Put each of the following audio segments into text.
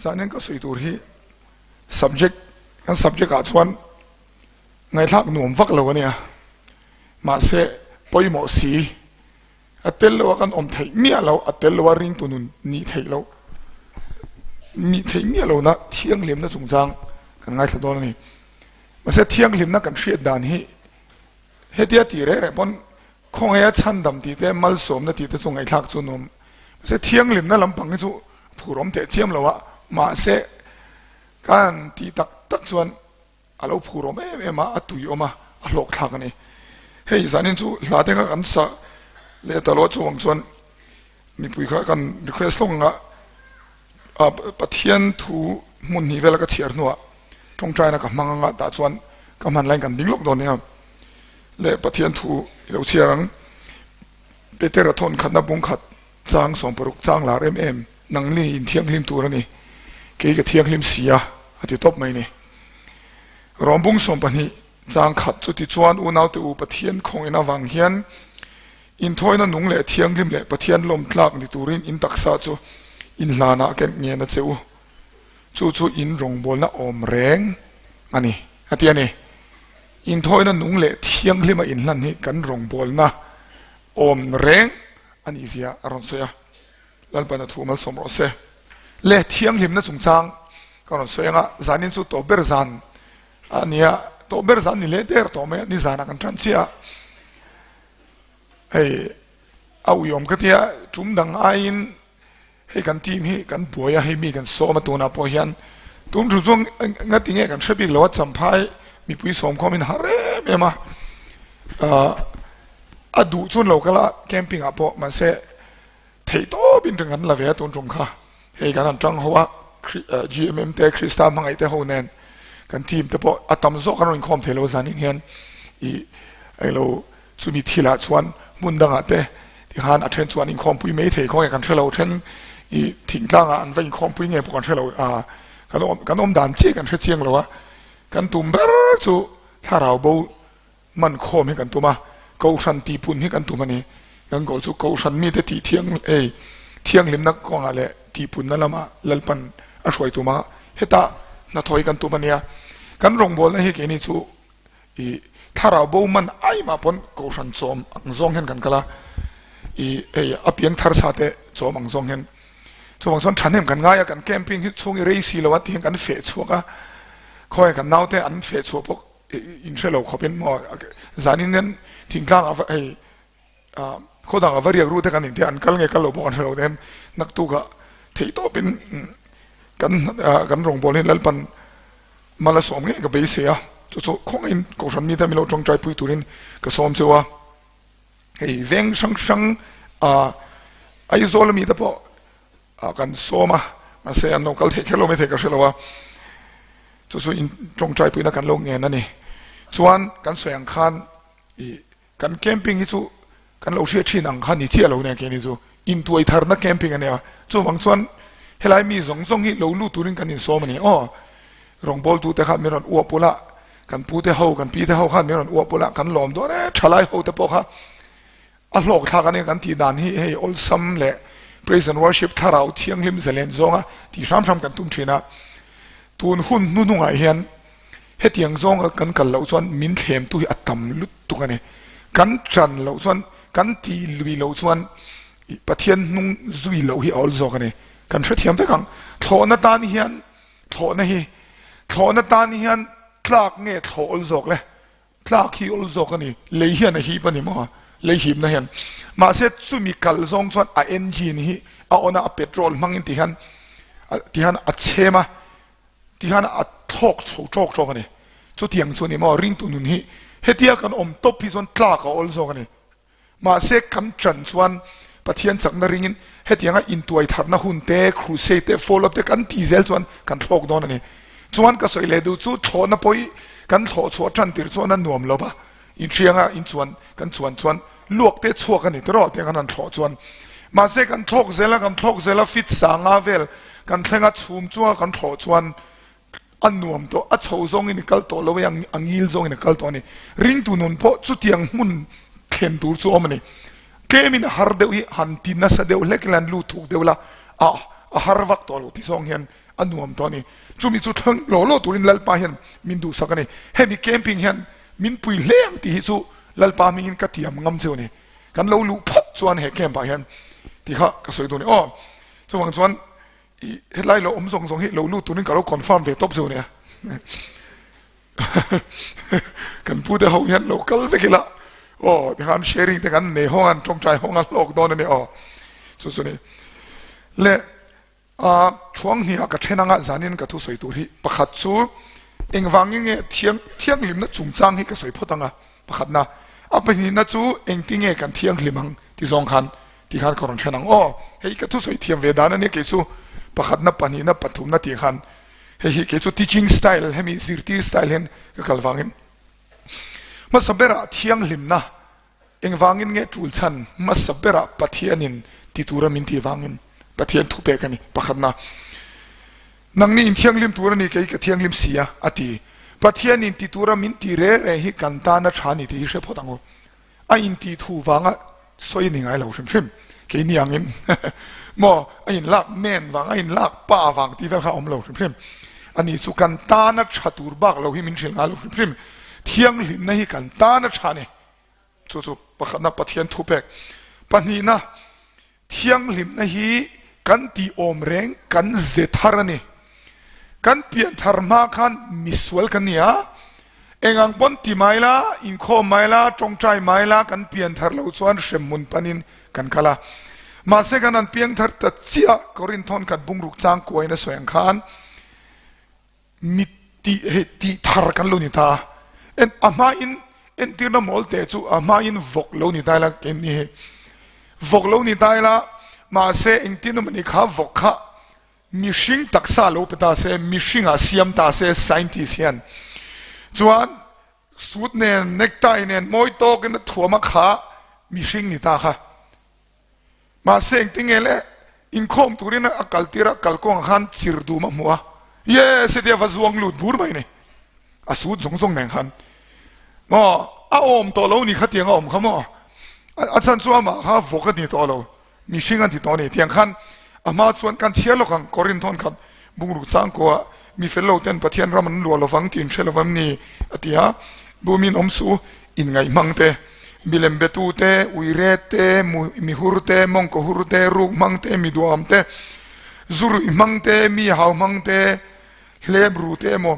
Zanin ka sawi tur hi subject kan subject ah chuan ngaihthlak nuam vak lo a nia mahse pawimawh si a tel lo a kan awm theih miah lo a tel lo a ringtu nun nih theih loh nih theih miah lo na thianghlimna chungchang kan ngaithla dawn a ni mahse thianghlimna kan hriat dan hi hetia tih reh reh pawn Khawngaia chhandam tih te, malsawmna tih te chu ngaihthlak chu nuam. Mahse thianghlimna lampang hi chu phur awm teh chiam lo a, mahse kan tih tak tak chuan a lo phur awm em em a, a tui awm a, a hlawk thlak a ni. Hei zanin chu hla te kha kan sa leh ta lo a, chuvang chuan mipui kha kan request hlawk ang a, Pathian thu hmun hnih vela ka chhiar hnuah tawngtaina ka hmang anga tah chuan ka hman laiin kan ding lawk dawn nia. Leh Pathian thu i lo chhiar ang. Petera thawn khatna bung khat chang 60 chang lar em em nangni in thianghlim tur a ni, kei ka thianghlim si a, a ti tawp mai ni. Rawm bung 12 chang khat chu tichuan unaute u Pathian khawngin avang hian Inthawina nung leh thianghlim leh Pathian lawmtlak ni turin in taksa chu in hlanah ken ngen a che u. Chu chu in rawngbawlna awm reng a ni, a ti a ni. Inthawina nung leh thianghlima inhlan hi kan rawngbawlna awm reng a nih zia a rawn sawi a. Lalpan a thu malsawm rawh se. Le thianghlimna chungchang ka rawn sawi anga zanin chu tawp ber zan a nia, tawp ber zan ni leh der tawh mai a, nizanah kan tan chiah a. Hei a uiawm ka tia tum dang aiin hei kan team hi kan buai a, hei mi kan sawm a tunah pawh hian tum thu chu ngati nge kan hre bik lo a, Champhai mipui sawm khawmin har em em a, a duh chuan lo kal a camping ah pawh mahse Theih tawp in kan la ve a tun tum kha hei kan han tang ho a GMM te Krista hmangaih te ho nen kan team te pawh a tam zawk an rawn inkhawm thei lo zanin hian i englo chumi thil ah chuan hmun dangah te tikhan a then chu an inkhawm pui mai thei khawnge kan hre lo then i thingtlang ah an va inkhawm pui nge pawh kan hre lo a kan awm kan awm dan chiah kan hre chiang lo a kan tum ber chu thlarau bo Man khawm hi kan tum a, Kohhran tihpun hi kan tum a ni. Kan goal chu Kohhran mite tih thiang ei thianghlimna kawngah leh tihpunna lama Lalpan a hruai tum a, hetah hnathawh hi kan tum a nia. Kan rawngbawlna hi keini chu i thlarau bo man aimah pawn Kohhran chawm ang zawng hian kan kal a, i hei a piang thar sa te chawm ang zawng hian. Chuvang chuan thahnem kan ngai a, kan camping hi chhung i rei si lo a tihian kan feh chhuak a, khawnge kan naute an feh chhuah bawk. In hre lo khawp in maw zanin hian thingtlang ah hei khaw dang ah va riak ru te kan inti a an kal nge kal lo pawh kan hre lo nen naktuk ah theih tawp in kan kan rawngbawl hi Lalpan mal a sawm ngei ka beisei a chu chu khawngaih in kohhran mite milo tawngtai pui turin ka sawm cheu a hei veng hrang hrang ah Aizawl ami te pawh ah kan sawm a, mahse an lo kal theih kher lo maithei ka hre lo a, chu chu in tawngtai puina kan lo ngen a ni. Chuan kan sawi ang khan ih kan camping hi chu kan lo hriat thin ang kha ni chiah lo nia keini chu intuai tharna camping a nia, chuvang chuan helai mi zawng zawng hi lo lut turin kan insawm a ni aw, rawngbawltu te khan min rawn uap ula, kan pu te ho kan pi te ho khan min rawn uap ula kan lawm dawn e, thalai ho te pawh kha A hlawkthlak a nia kan tih dan hi hei awlsam leh praise and worship thlarau thianghlim zalen zawnga tih hram hram kan tum thin a, tun hun hnuhnungah hian hetiang zawnga kan kal loh chuan min thlemtu hi a tam lutuk a ni. Kan tan loh chuan kan tih lui loh chuan Pathian hnung zui loh hi a awl zawk a ni. Kan hrethiam vek ang. Thlawhna tan hian thlawhna hi thlawhna tan hian tlak nge thlawh awl zawk le? Tlak hi awl zawk a ni, lei hian a hip a ni maw, lei hipna hian. Mahse chumi kal zawng chuan a engine hi a on a, a petrol hmangin ti hian ti hian a chhem a, ti hian a thlawk chho tawk tawk a ni. Chutiang chu a ni maw, ringtu nun hi hetia kan awm tawp hi chuan tlak a awl zawk a ni. Mahse, kan ṭan chuan Pathian chakna ringin hetianga intuai tharna hun te, crusade te, follow up te kan tih zel chuan kan thlawk dawn a ni. Chuan ka sawi leh duh chu thlawhna pawh hi kan thlawh chhuah ṭan tir chuan a nuam lo va, inhrianga inchuan kan chuan chuan luak te chhuak a ni tiraw tiang kan han thlawh chuan. Mahse, kan thlawk zel a, kan thlawk zel a, fit sanga vel kan thleng a, chhum chunga kan thlawh chuan A nuam tawh, a chho zawngin i kal tawh lo e, a ngil zawngin a kal tawh a ni. Ringtu nun pawh chutiang hmun thlen tur chu a awm a ni. Tlemin a har deuh hi han ti nasa deuh hlek ila, han lut thuk deuh ila, a a har vak tawh lo ti zawng hian a nuam tawh a ni. Chumi chu thleng law law turin Lalpa hian min duhsak a ni. Hemi camping hian min pui hle ang tih hi chu Lalpa hmingin ka tiam ngam cheu a ni. Kan lo luh phawt chuan he camp ah hian ti kha ka sawi dawn a ni. Aw, chuvang chuan i hetlai lo awm zawng zawng hi lo lut turin ka lo confirm ve tawp cheu a nia. Kan pu te ho hian lo kal vek ila aw tikhan sharing te kan nei hawng a an tawngtai hawng a hlawk dawn a ni aw. Chu chu ni. Le a thuang hniah ka then anga zanin ka thusawi tur hi pakhat chu engvangin nge thiang thianghlimna chungchang hi ka sawi phawt anga pakhatna a pahnihna chu engtinge kan thianghlim ang ti zawng khan ti khan ka rawn then ang aw hei ka thusawi thiam ve dan ania kei chu pakhatna pahnihna pathumna tih khan hei hi kei chu teaching style hemi zirtir style hian ka kal vangin hmasa berah thianghlimna Engvangin nge tul chhan hmasa berah Pathianin ti tura min tih vangin Pathian thu pek a ni. Pakhatna, Nangni in thianghlim tur a ni, kei ka thianghlim si a, a ti. Pathianin ti tura min tih reh reh hi kan tana tha a ni tih hi hre phawt ang u. A intih thu vanga sawi a ni ngai lo hrim hrim. Keini angin maw a inlak men vang, a inlak pa vang tih vel kha a awm lo hrim hrim. Ani chu kan tana tha tur bak lo hi min hrilh ngai lo hrim hrim. Thianghlimna hi kan tana tha a ni. Chu chu pakhatna Pathian thupek. Pahnihna, thianghlimna hi kan tih awm reng kan ze thar a ni. Kan pian thar hma khan misual kan ni a, engang pawn ti mai la, inkhawm mai la, tawngtai mai la, kan pian thar lo chuan hremhmun panin kan kal a. Mahse kan han piang thar ta chiah, Korinthon khat bungruk chang kuain a sawi ang khan, Mi tih hei tih thar kan lo ni ta a, en a hmain entirna mawl teh chu a hmain vawk lo ni ta ila keini ni hei vawk lo ni ta ila mahse engtin emaw ni kha vawk kha mihring taksa lo pe ta se mihringah siam ta se scientist hian chuan suit nen necktie nen mawi tawkin a thuam a kha mihring ni ta kha. Mahse engtinge le inkhawm turin a kal tir a, kal kawngah khan chir dum a hmu a, Yes! Hetia va zuang lut bur mai ni. A sut zawng zawng nen khan maw a awm tawh lo ni khatiang a awm kha maw? A chhan chu amah kha vawk a ni tawh lo, mihring a ni tawh a ni. Tiang khan a hma chuan kan chhiar lawk ang, Korinthon khat bungruk changkua mi fel lo ten Pathian ram an luah lovang tih in hre lovang ni a ti a, Bumin awm suh Inngaih hmang te, milem betu te, uire te, mihur te, mawngkaw hur te, ruk hmang te, mi duam te, zu ruih hmang te, mi hau hmang te, hlep ru te emaw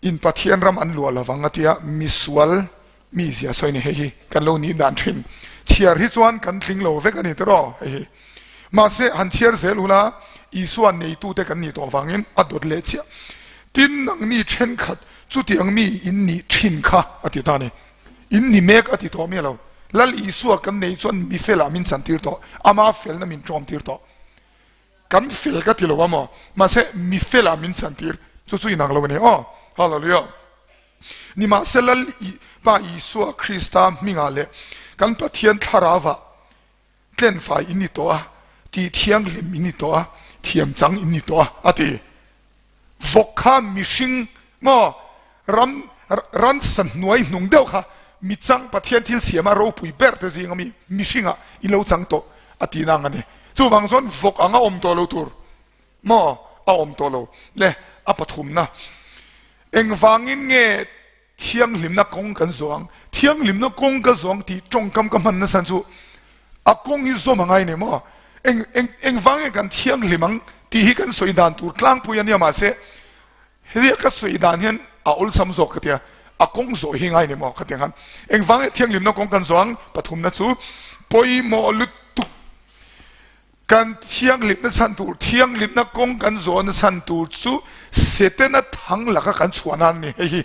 in Pathian ram an luah lovang a tia misual mi zia sawi ni hei hi kan lo nih dan thin. Chhiar hi chuan kan tling lo vek a ni tiraw hei hi. Mahse han chhiar zel hula Isua neitute kan nih tawh vangin a dawt leh chiah. Tin nangni thenkhat Chutiang mi in nih thin kha a ti ta a ni. In ni mek a ti tawh miah lo. Lal Isua kan neih chuan mi felah min chantir tawh, ama felna min tawmtir tawh. Kan fel ka ti lo a maw? Mahse mi felah min chantir, chu chu inang lo a ni aw. Hallelujah. Nimahse Lal Pa Isua Krista hmingah leh kan Pathian Thlarauah tlenfai in ni tawh a, tih thianghlim in ni tawh a, thiamchang in ni tawh a, a ti. Vawk kha mihring maw ram ransa hnuai hnung deuh kha mi chang Pathian thil siama ropui ber te zinga mi mihringah i lo chang tawh a tih nang a ni. Chuvang chuan vawk anga awm tawh lo tur maw a awm tawh lo le a pathumna engvangin nge Thianghlimna kawng kan zawh ang. Thianghlimna kawng ka zawh ang tih tawngkam ka hman nasa chu a kawng hi zawm a ngai nei maw? Eng, eng, engvang nge kan thianghlim ang tih hi kan sawi dan tur tlangpui a nia mahse hetia ka sawi dan hian a awlsam zawk ka tia a kawng zawh hi ngai nei maw ka ti ang khan engvang nge thianghlimna kawng kan zawh ang pathumna chu pawimawh lutuk Kan thianghlimna chhan tur, thianghlimna kawng kan zawhna chhan tur chu Setana thang laka kan chhuahna a ni. Hei hi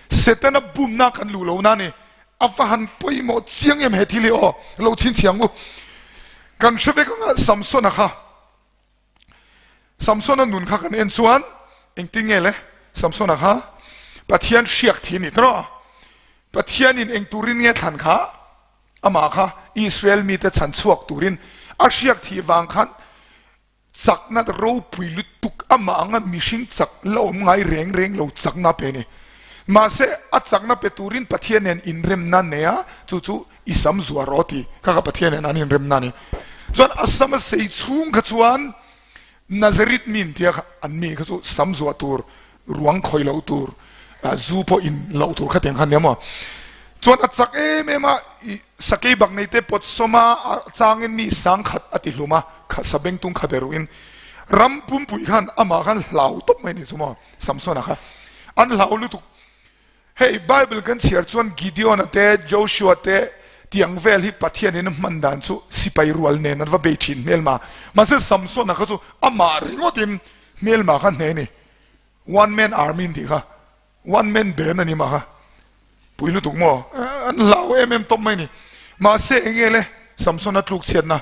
Setana bumna kan luh lohna a ni. A va han pawimawh chiang em he thil hi aw, lo chhinchhiang u. Kan hre vek anga Samsona kha, Samsona nun kha kan en chuan engtin nge le Samsona kha Pathian hriak thi a ni tawh. Pathianin eng turin nge thlan kha? Amah kha Israel mite chhan chhuak turin a hriak thih vang khan chakna ropui lutuk amah anga mihring chak la awm ngai reng reng lo chakna pe a ni. Mahse, a chakna pe turin Pathian nen inremna nei a, chu chu i sam zuar rawh ti kha kha Pathian nen an inremna a ni. Chuan a sam a sei chhung kha chuan. Nazareth mi in tia kha an mi kha chu sam zuah tur, ruang khawih loh tur, zu pawh in loh tur kha tiang kha nia maw. Chuan a chak em em a, sakei bak nei te pawt sawm a, a changin mi sangkhat a ti hlum a, sabengtung kha be ruhin ram pumpui khan amah khan hlau tawp mai ni chu maw Samsona kha an hlau lutuk. Hei Bible kan chhiar chuan Gideon-a te, Joshua te tiang vel hi Pathianin a hman dan chu sipai rual nen an va bei thin hmelma. Mahse Samson-a kha chu amah ringawtin hmelma kha hne ni. One man army an tih kha. One man band a ni mah kha. Pui lutuk maw? An hlau em em tawp mai ni. Mahse enge le Samson-a tluk chhiatna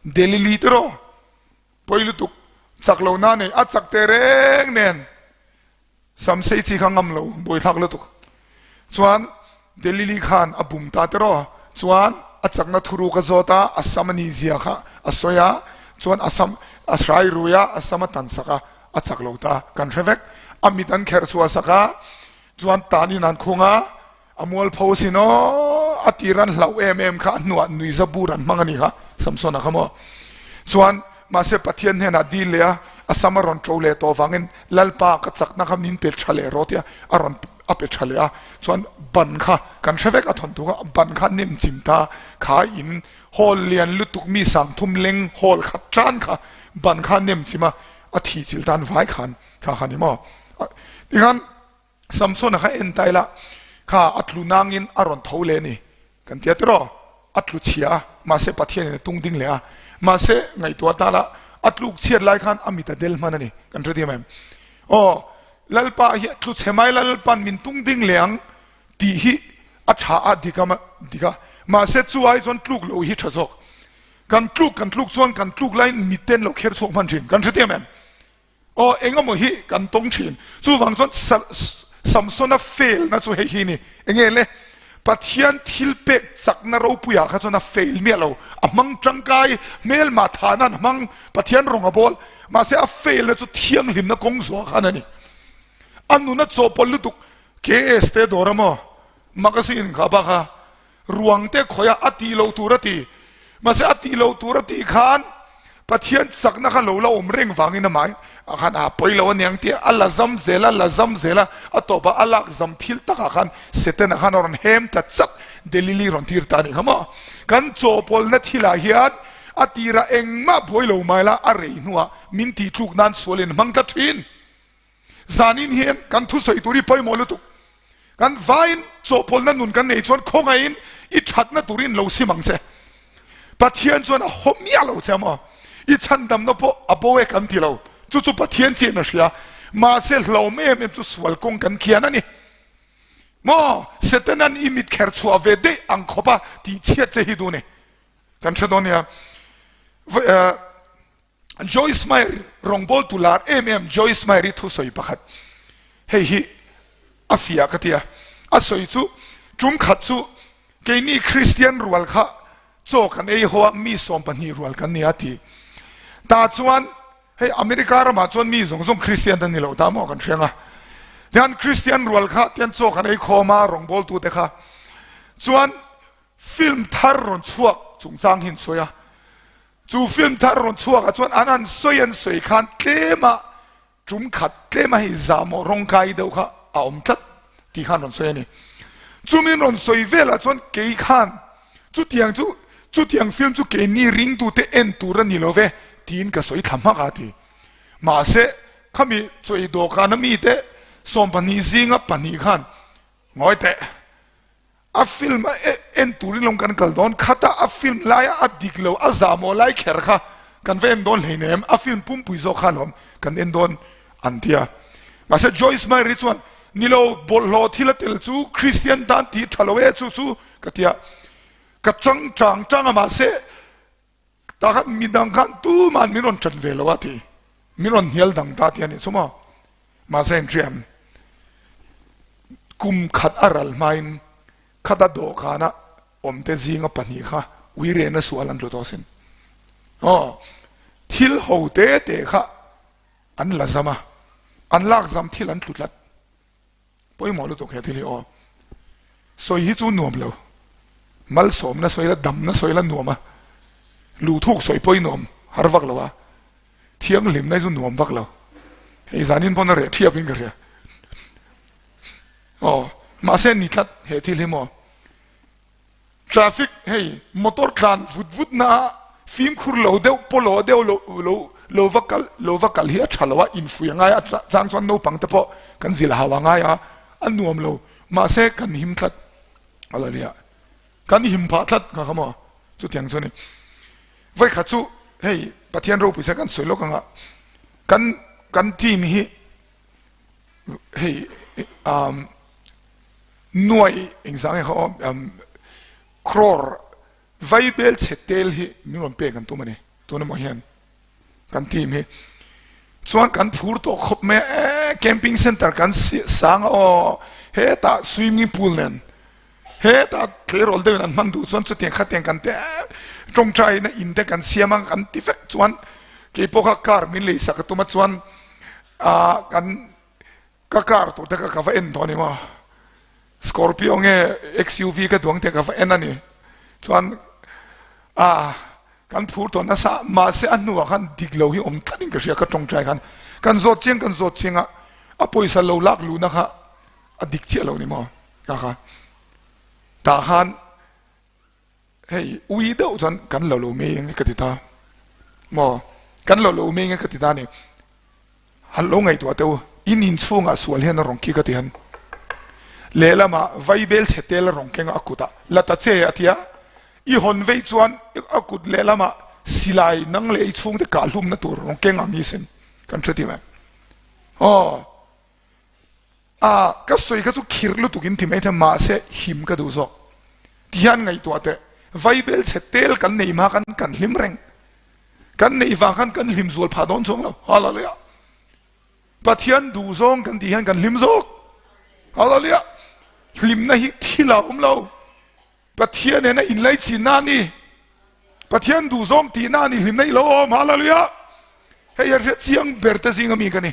Delili tiraw? Pawi lutuk chak lo na nei a chak teh reng nen. Samsei chi kha ngam lo buaithlak lutuk chuan Delili khan a bum ta tiraw chuan a chakna thuruk a zawt a, a sam a nih zia kha a sawi a, chuan a sam a hrai rui a, a sam a tan sak a, a chak lo ta kan hre vek. A mit an kherh chhuah sak a, chuan tan in an khung a, A mualpho a sin aw, a tir an hlauh em em kha a hnuah nuiza bur an hmang a ni kha, Samsona kha maw? Chuan, mahse Pathian hnenah dil leh a, a sam a rawn ṭo leh tawh vangin Lalpa ka chakna kha min pe ṭha leh rawh tia a rawn a pe ṭha leh a, chuan ban kha kan hre vek a thawnthu kha, ban kha nem chim ta kha in hall lian lutuk mi sangthum leng hall khat tan kha ban kha nem chim a, a thih chilh tan vai khan kha kha ni maw? Tikhan. Samson-a kha en ta ila, kha a tlu nangin a rawn tho leh a ni kan tia tiraw? A tlu chhia a, mahse Pathianin a tung ding leh a. Mahse ngaihtuah ta la, a tluk chhiat lai khan a mit a del hman a ni kan hre diam em? Aw, Lalpa hi a tlu chhe mai la, Lalpa'n min tung ding leh ang tih hi a tha a, dik a, dik a. Mahse chu ai chuan tluk loh hi tha zawk. Kan tluk kan tluk chuan kan tluk laiin mitten lo kher chhuak hman thin kan hre diam em? Aw, engemaw hi kan tawng thin. Chuvang chuan Samsona fail na chu hei hi ni. Enge le? Pathian thil pek chakna ropuiah kha chuan a fail miah lo. A hmang tangkai, hmelma thahna an hmang, Pathian rawng a bawl. Mahse a fail na chu thianghlimna kawng zuah khan a ni. A nuna chawhpawlh lutuk KS te dawr a maw? Magazine kha bak a. Ruang te khawih a, a tih loh tur a ti. Mahse a tih loh tur a tih khan Pathian chakna kha lo la awm reng vangin amah ah khan a pawi lo aniang tih a la zam zel a, la zam zel a, a tawpah a lak zam thil takah khan Setana khan a rawn hem ta chat, Delili rawn tir ta a nih kha maw. Kan chawhpawlhna thilah hian a tirah engmah buai lo mai la, a rei hnuah min tihtluk nan sualin a hmang tlat thin. Zanin hian kan thusawi tur hi pawimawh lutuk. Kan vaiin chawhpawlhna nun kan neih chuan khawngaihin i thatna turin lo sim ang che. Pathian chuan a haw miah lo che maw? I chhandamna pawh a bo e kan ti lo. Chu chu Pathian chian a hria. Mahse hlauhawm em em chu sual kawng kan kian a ni. Maw? Setanan i mit kher chhuah ve daih ang khawpa tihchhiat che hi duh ni. Kan hre dawn nia. Joyce Meyer rawngbawltu lar em em Joyce Meyer i thusawi pakhat hei hi a fiah ka ti a, a sawi chu tum khat chu keini Kristian rual kha chaw kan ei ho a, mi 12 rual kan ni a ti. Tah chuan hei America ramah chuan mi zawng zawng Kristian an ni lo ta maw kan hriang a, tian Kristian rual kha tian chaw kan ei khawm a rawngbawltute kha chuan film thar rawn chhuak chungchang hi an sawi a. Chu film thar rawn chhuak ah chuan an han sawi an sawi khan tlem ah tum khat tlem a hei zahmawh rawng kai deuh kha a awm tlat tih khan rawn sawi a ni. Chumin rawn sawi vel ah chuan kei khan chutiang chu chutiang film chu keini ringtute en tur a ni lo ve tiin ka sawi thla hmak a ti. Mahse khami chawi dawhkan a mite 12 zinga pahnih khan ngawi teh. A film a en turin lawng kan kal dawn, khata a film laia a dik lo, a zahmawh lai kher kha kan va en dawn hleinem, a film pumpui zawk kha alawm kan en dawn an ti a. Mahse Joyce Meyer hi chuan, Ni lo, bawlhhlawh thil a tel chu Kristian tan tih tha lo e chu chu ka ti a, ka chang chang chang a mahse Tah khan midang khan tuman min rawn ṭan ve lo a ti. Min rawn hnial dang ta ti a nih chu maw. Mahse inhriam kum khat a ral hmain khata dawhkana awmte zinga pahnih kha uirena sual an tlu tawh asin. Aw, thil ho te te kha an la zam a, an lak zam thil an tlu tlat. Pawimawh lutuk he thil hi aw. Sawi hi chu nuam lo. Malsawmna sawi la, damna sawi la nuam a. Luhthuk sawi pawh i nuam har vak lo a. Thianghlimna hi chu nuam vak lo. Hei zanin pawn a reh thiap in ka hria. Aw, mahse ni tlat he thil hi maw. Traffic hei motor tlan vut vut na ah fimkhur lo deuh pawlawh deuh lo lo lo va kal lo va kal hi a tha lo a, infui a ngai a, chang chuan naupang te pawh kan zilh hau a ngai a, a nuam lo. Mahse kan him tlat. Hallelujah. Kan him phah tlat kha kha maw chutiang chu a ni. Vawikhat chu hei Pathian ropui se kan sawi lawk anga kan kan team hi hei um nuai engzah nge kha aw um crore vaibel chhe tel hi min rawn pek an tum a ni tuna maw hian. Kan team hi chuan kan phur tawh khawp mai a, e camping center kan sang a aw hetah swimming pool nen hetah tleirawl deuhin an hman duh chuan chutiang khatiang kan ti tawngtai na in te kan siam a kan ti vek chuan keipawh kha car min lei sak a tum a chuan ah kan Ka car tur te kha ka va en tawh a ni maw? Scorpio nge XUV ka duang te ka va en a ni. Chuan ah kan phur tawh nasa mahse a hnuah khan dik lo hi awm tlat in ka hria ka tawngtai khan kan zawt chiang kan zawt chiang a a pawisa lo lak luhna kha a dik chiah lo ni maw? Ka kha tah khan Hei ui deuh chuan kan lo lo mai ang ka ti ta maw? Kan lo lo mai ang ka ti ta ni. Han lo ngaihtuah teh u, in inchhungah sual hian a rawn kik a ti han. Lehlamah vaibel chhe tel a rawn keng a kutah la ta che a ti a, i hawn veih chuan a kut lehlamah silai nang leh i chhungte kah hlumna tur a rawn keng ang ni sin kan hre ti mai. Aw. A, ka sawi kha chu khirh lutuk in ti mai thei mahse him ka duh zawk. Ti hian ngaihtuah teh, vaibel chhe tel kan neih hma khan kan hlim reng. Kan neih vang khan kan hlim zual phah dawn chuang lo. Hallelujah! Pathian duh zawng kan tih hian kan hlim zawk. Hallelujah! Hlimna hi thil a awm lo. Pathian nena inlaichinna a ni. Pathian duhzawng tihna a ni hlimna i lo awm. Hallelujah! Hei a hre chiang ber te zinga mi ka ni.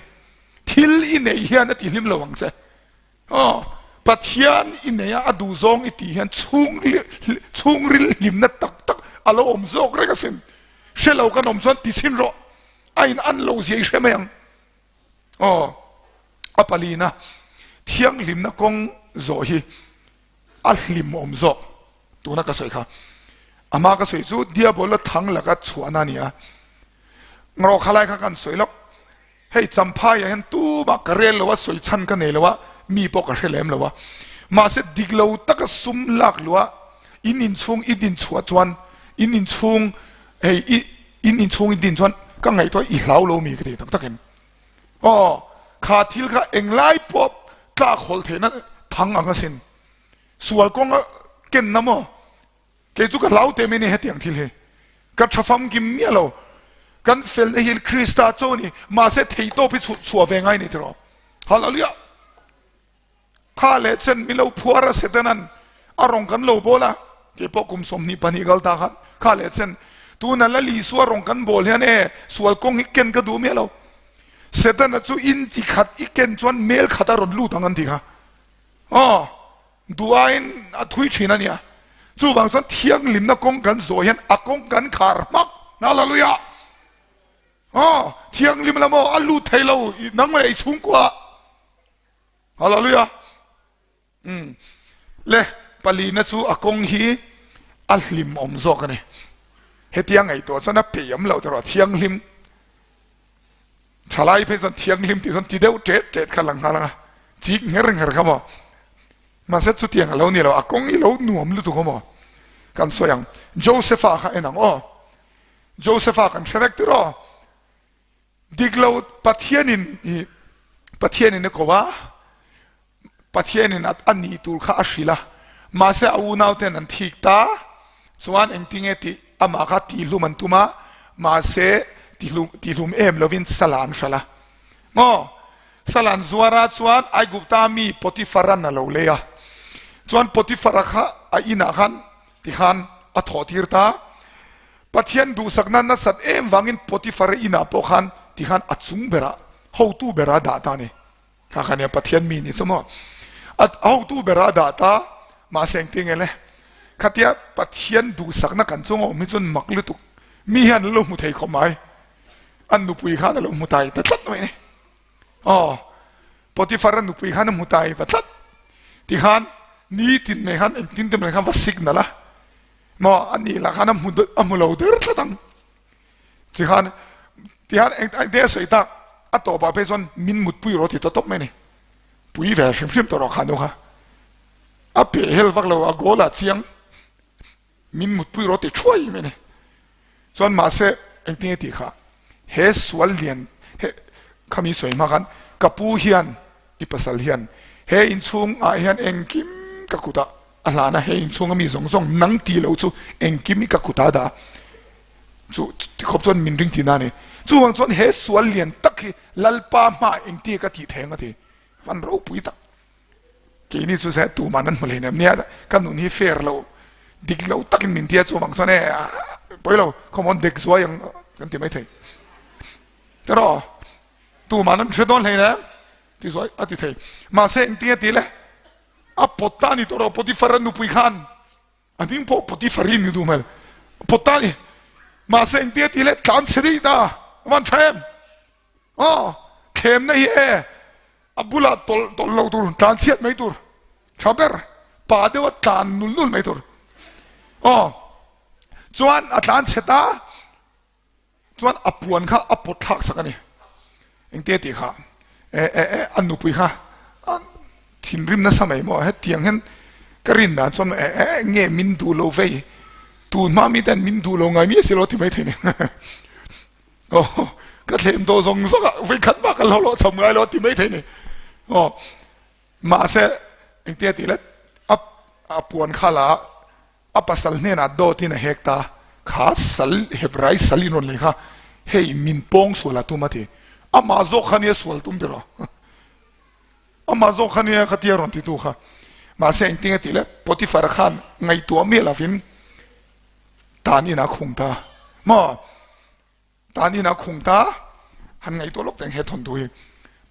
Thil i neih hian a ti hlim lo ang che. Aw, Pathian i nei a, a duhzawng i tih hian chhungril hlimna tak tak a lo awm zawk reng asin. Hre lo kan awm chuan ti chhin rawh. A in an lo zia i hre mai ang. Aw, a palina thianghlimna kawng zawh hi a hlimawm zawk tuna ka sawi kha ama ka sawi chu diabola thang laka chhuahna a ni a ngaw khalai kha kan sawi lawk hei champhai ah hian tumah ka rel lo a sawi chhan ka nei lo a mi pawh ka hre lem lo a mahse dik lo taka sum lak luh a in inchhung i din chhuah chuan in inchhung hei i in inchhung i din chuan ka ngaihtuah i hlau lo mi ka ti tak tak em Aw, kha thil kha englai pawh tlak hawlh theihna thang ang asin. Sual kawnga kenna maw? Kei chu ka hlau teh mai ni hetiang thil hi. Ka tha famkim miah lo. Kan felna hi Krista chaw a ni, mahse theihtawp hi chhuah ve ngai ni tiraw? Hallelujah! Kha leh chen mi lo phuar a Setanan a rawn kan lo bawl a, kei pawh kum 22 kal ta khan kha leh chen tuna Lal Isua rawn kan bawl hian e sual kawng hi ken ka duh miah lo. Setana chu in chi khat i ken chuan mel khat a rawn lut ang an ti kha. Aw, duh aiin a thui thin a nia. Chuvang chuan thianghlimna kawng kan zawh hian a kawng kan khar hmak. Hallelujah! Aw, thianghlim lam aw a lut thei lo nang leh i chhungkua. Hallelujah. Um. Le palina chu a kawng hi a hlim awm zawk a ni. Hetia ngaihtuah chuan a peih awm loh erawh a thianghlim. Thalai phei chuan thianghlim tih chuan ti deuh tet tet kha lang nghal ang a, chik ngher ngher kha maw. Mahse chutiang a lo ni lo, a kawng hi lo nuam lutuk a maw. Kan sawi ang, Josepha kha en ang aw. Josepha kan hre vek tiraw. Dik lo Pathianin i Pathianin a ko a, Pathianin a nih tur kha a hrilh a, mahse a unauten an thik ta chuan engtinge tih amah kha tihlum an tum a, mahse tihlum em lovin sala an hralh a. Maw? Sala an zuar a chuan Aigupta mi Potiphar-an a lo lei a, chuan Potiphar-a kha a inah khan tikhan a thawh tir ta. Pathian duhsakna nasat em vangin Potiphar-a inah pawh khan tikhan a chung berah, hotu berah a dah ta a ni. Kha kha nia Pathian mi ni chu maw? A hotu berah a dah ta, mahse engtin nge le? Khatia Pathian duhsakna kan chunga awm hi chuan mak lutuk mi hian an lo hmu thei khawp mai. An nupui khan a lo hmu tai ta tlat mai ni. Aw, Potifar-a nupui khan a hmu tai ta tlat. Tikhan nitin mai khan engtin te mai khan va signal a, maw a nih lah khan a hmu a hmu lo der tlat ang. Tikhan tikhan eng eng te a sawi tak a tawpah phei chuan min mutpui rawh ti ta tawp mai ni. Pui ve hrim hrim tawh rawh kha nu kha. A peh hel vak lo a goal ah chiang. Min mutpui rawh ti thuai mai a ni. Chuan mahse engtin nge tih kha he sual lian he khami sawi hma khan ka pu hian i pasal hian he inchhung ah hian engkim ka kut ah a hlan a, he inchhung ami zawng zawng nang ti lo chu engkim i ka kut ah a dah a, chu ti khawp chuan min ring tihna a ni. Chuvang chuan he sual lian tak hi Lalpa hmaah engtin nge ka tih thei ang a ti. Van ropui tak. Keini chu se tuman an hmu hlei nem nia, ka nun hi fair lo, dik lo takin min tia chuvang chuan e pawi lo, khawmawn dek zuai ang kan ti maithei. Tiraw, tuman an hre dawn hlei nem ti zuai a ti thei. Mahse engtinge ti le, a pawt ta a ni tawh rawh Potiphar a nupui khan. A hming pawh Potiphar-i ni duh hmel. Pawt ta a ni. Mahse engtinge ti le, tlan chhe daih ta, a van tha em? Aw, thlemna hi e, a bulah tawlh tawlh lo tur, tlan chhiat mai tur, tha ber, pa deuha tlan nul nul mai tur. Aw, chuan a tlan chhe ta, chuan a puan kha a pawt thlak sak a ni. Engtia tih kha, e e e, a nupui kha a thinrim nasa mai maw, hetiang hian ka rin dan chuan e e nge min duh lo vei, tun hma miten min duh lo ngai miah si lo ti maithei ni. Aw, ka thlem tawh zawng zawng ah vawikhat mah ka lo lawh cham ngai lo a ti maithei ni. Aw, mahse engtia tih let a a puan kha la a pasal hnenah dawt in a hek ta, kha sal Hebrai sal in rawn lei kha hei min pawng sual a tum a ti. Amah zawk kha nia sual tum tiraw. Amah zawk kha nia khatia rawn titu kha. Mahse engtinge tih le Potiphar khan ngaihtuah miah lovin tan in a khung ta maw? Tan in a khung ta han ngaihtuah lawk teng he thawnthu hi.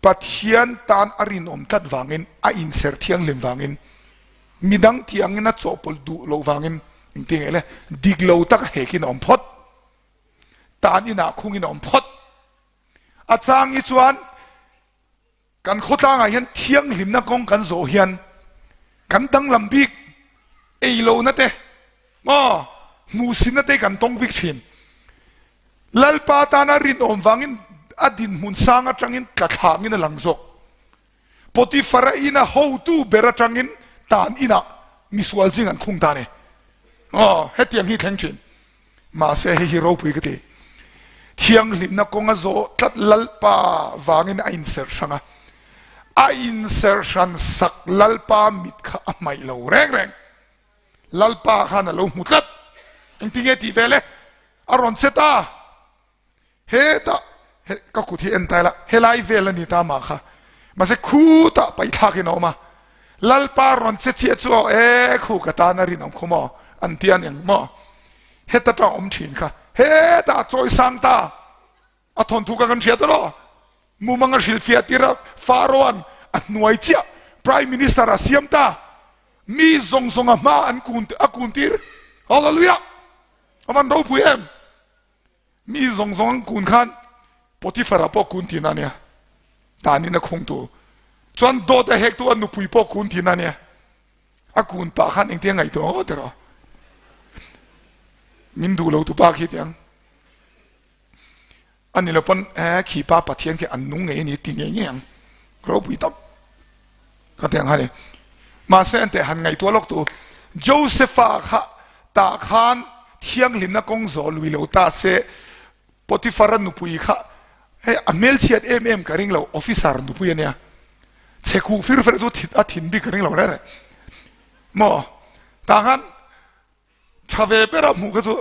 Pathian tan a rinawm tlat vangin a inser thianghlim vangin midang tih angin a chawhpawlh duh loh vangin engtin nge le dik lo tak a hekin a awm phawt. Tan inah khungin a awm phawt. A chang hi chuan Kan khawtlangah hian thianghlimna kawng kan zawh hian kan danglam bik ei lohna te maw hmuhsinna te kan tawng bik thin. Lalpa tana rinawm vangin a dinhmun sang atangin tla thlangin a lang zawk. Potifara ina hotu ber atangin tan inah misual zing an khung ta a ni. Aw hetiang hi thleng thin. Mahse hei hi ropui ka ti. Thianghlimna kawnga zawh tlat Lalpa vangin a inserh hrang a, a inserh hran sak Lalpa mit kha a hmaih lo reng reng. Lalpa khan a lo hmu tlat. Engtinge tih ve le? A rawn che ta. Hetah he ka kut hi en ta ila helai vel a ni ta mah kha mahse khutah paih thlakin a awm a Lalpa rawn che chiah chu aw e khu ka tan a rinawm khu maw an ti a niang maw heta tang awm thin kha hetah chawi sang ta a thawnthu kha kan hria ta lo mumang a hrilhfiah tir a Pharaoh-an a hnuai chiah Prime Minister a siam ta mi zawng zawng a hma an kun a kun tir Hallelujah a van ropui em. Mi zawng zawng an kun khan Potifar-a pawh kun tihna a nia, tanin a khungtu chuan dawt a hektu a nupui pawh kun tihna a nia. A kun pah khan engtia ngaihtuah ngawt erawh min duh lo tu pa khi tiang a ni lo pawn e khi pa Pathian khi an nung ngei a ni ti ngei ngei ang ropui tawp ka ti ang kha ni. Mahse ente han ngaihtuah lawk tu Josepha kha tah khan thianghlimna kawng zawh lui lo ta se Potiphar-a nupui kha hei a hmelchhiat em em ka ring lo officer nupui a nia chhe khuh fir fer chu a thin bik ka ring lo reng reng maw tah khan Tha ve bera hmuh kha chu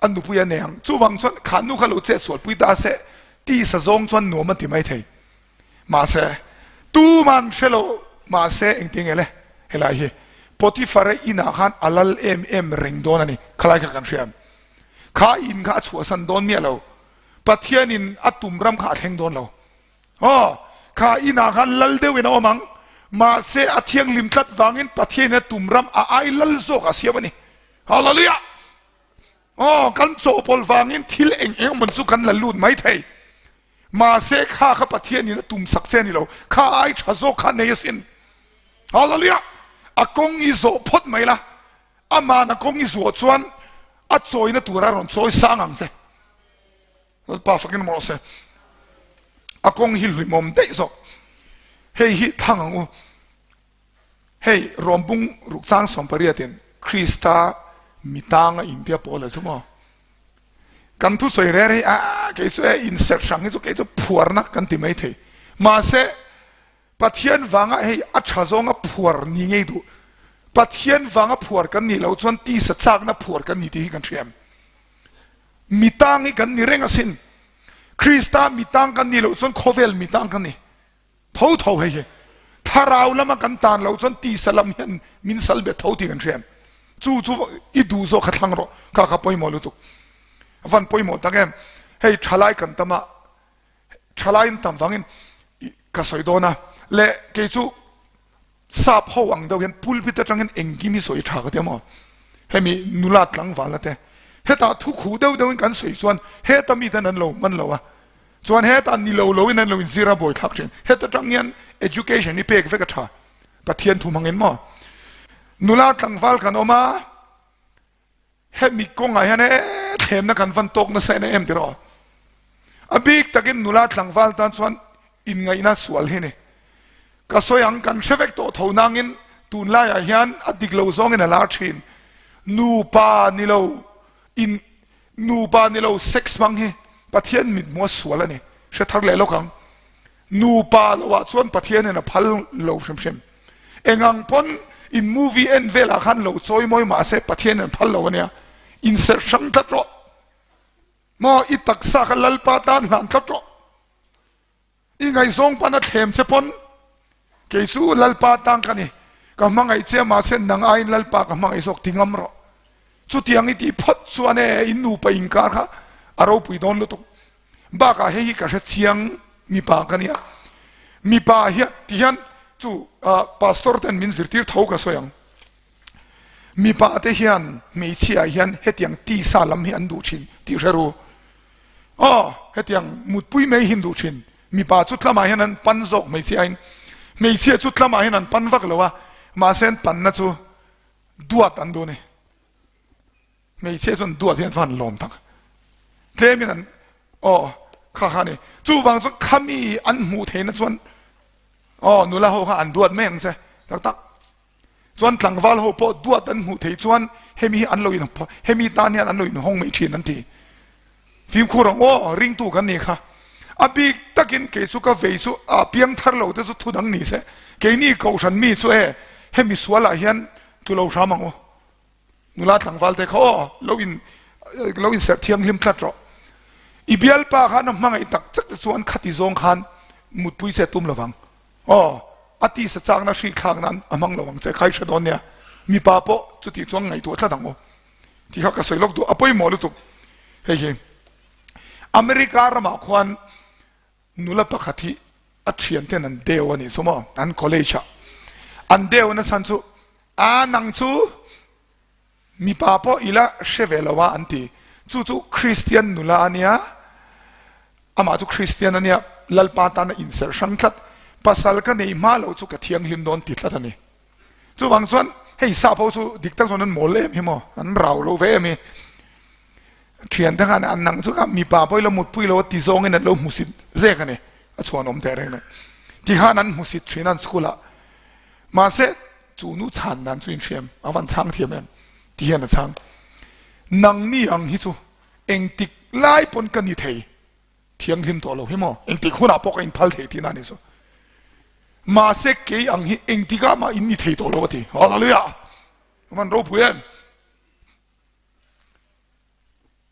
a nupui a nei ang. Chuvang chuan kha nu kha lo chetsualpui ta se tisa zawng chuan nuam a ti mai thei. Mahse, tuman hre lo mahse engtin nge le helai hi Potiphar-a inah khan a lal em em reng dawn a ni. Khalai kha kan hria em? Kha in kha a chhuahsan dawn miah lo. Pathianin a tum ram kha a thleng dawn lo. Aw, kha inah khan lal deuhin a awm ang. Mahse, a thianghlim tlat vangin Pathianin a tum ram a ai lal zawk a siam a ni. Hallelujah! Aw, kan chawhpawlh vangin thil eng eng emaw chu kan la lut mai thei. Mahse kha kha Pathian in a tum sak che a ni lo, kha ai tha zawk kha nei asin. Hallelujah! A kawng i zawh phawt mai la, aman a kawng i zuah chuan a chawina tura rawn chawi sang ang che. Lalpa fakin awm rawh se. A kawng hi hlimawm daih zawk. Hei hi thlang ang u. Hei Rawmbung rukchang sawmpariatin Krista mitanga intia pawl a chu maw? Kan thusawi reh rei a, kei chu e inserh hrang hi chu kei chu phuarna kan ti mai thei. Mahse, Pathian vanga hei a tha zawnga phuar ni ngei duh. Pathian vanga phuar kan nih loh chuan tisa chakna phuar kan ni tih hi kan hriam. Mitang hi kan ni reng asin. Krista mitang kan nih loh chuan khawvel mitang kan ni. Tho tho hei hi. Thlarau lama kan tan loh chuan tisa lam hian min sal bet tho tih kan hriam. Chu chu i duh zawk kha thlang rawh. Kha kha pawimawh lutuk. A van pawimawh tak em. Hei thalai kan tam a, thalai in tam vangin ka sawi dawn a. Le kei chu Sap ho ang deuh hian pulpit atangin engkim hi sawi tha ka ti a maw? Hemi nula tlangvalna te hetah thu khuh deuh deuhin kan sawi chuan heta miten an lo man lo a, chuan hetah ni lo loin an lo inzir a buaithlak thin. Heta tang hian education hi pek vek a tha, Pathian thu hmangin maw? Nula tlangval kan awm a. Hemi kawngah hian e thlemna kan van tawk nasa en em tiraw? A bik takin nula tlangval tan chuan inngaihna sual hi ni. Ka sawi ang kan hre vek tawh tho nangin tunlaiah hian a dik lo zawngin a lar thin. Nupa ni lo in nupa ni lo sex hmang hi Pathian mithmuha sual a ni. Hre thar leh lawk ang. Nupa lo ah chuan Pathian in a phal lo hrim hrim. Engang pawn in movie en vel ah khan lo chawi mawi mah se Pathian in a phal lo ania. In serh hrang tlat rawh. Maw i taksa kha Lalpa tan hlan tlat rawh. I ngaihzawng pan a thlem che pawn kei chu Lalpa tang ka ni. Ka hmangaih che mahse nang aiin Lalpa ka hmangaih zawk ti ngam rawh. Chutiang i tih phawt chuan e in nupa inkar kha a ropui dawn lutuk. Bakah hei hi ka hre chiang mipa ka nia. Mipa hian ti hian chu pastor ten min zirtir tho ka sawi ang. Mipa te hian hmeichhia hian hetiang tisa lam hi an duh thin tih hre ru. Aw hetiang mutpui mai hi an duh thin. Mipa chu tlamah hian an pan zawk hmeichhia in. Hmeichhia chu tlamah hian an pan vak lo a, mahse an panna chu duat an duh a ni. Hmeichhia chuan duat hian chuan lawm tak tlemin an aw kha kha ni chuvang chuan khami an hmuh theihna chuan aw nula ho kha an duat mai ang che tak tak chuan tlangval ho pawh duat an hmuh theih chuan hemi hi an lo in hemi tan hian an lo in hawng mai thin an ti fimkhur ang aw ringtu kan ni kha a bik takin kei chu ka vei chu a piang thar lo te chu thu dang ni se keini kohhran mi chu e hemi sualah hian tu lo hram ang u Nula tlangval te kha aw lo in lo inserh thianghlim tlat rawh. I bialpa khan a hmangaih tak tak te chuan khati zawng khan mutpui che tum lovang. Aw a tisa chakna hrik thlak nan a hmang lo ang che kha i hre dawn nia. Mipa pawh chuti chuan ngaihtuah tlat ang u. Ti kha ka sawi lawk duh a pawimawh lutuk. Hei hi America ramah khuan Nula pakhat hi a thianten an deu a nih chu maw, an college ah an deu nachhan chu a nang chu mipa pawh ila hre ve lo a an ti, chu chu Christian nula a nia, amah chu Christian a nia, Lalpa tan a inserh hrang tlat, pasal ka nei hma lo chu ka thianghlim dawn ti tlat a ni. Chuvang chuan hei sap ho chu dik tak chuan an mawl em hi maw, an rau lo ve em hi. Thiante khan an nang chu kha mipa pawh i lo mutpui lo a ti zawngin an lo hmusit zek a ni, a chhuan awm teh reng reng. Ti khan an hmusit thin an school ah. Mahse chu nu chhan dan chu inhriam, a van chhang thiam em ti hian a chhang. Nangni ang hi chu engtik lai pawn ka ni thei. Thianghlim tawh lo hi maw? Engtik hunah pawh ka inphal thei tihna a ni chu. Mahse kei ang hi engtikah mah in ni thei tawh lo a ti. Hallelujah! A van ropui em!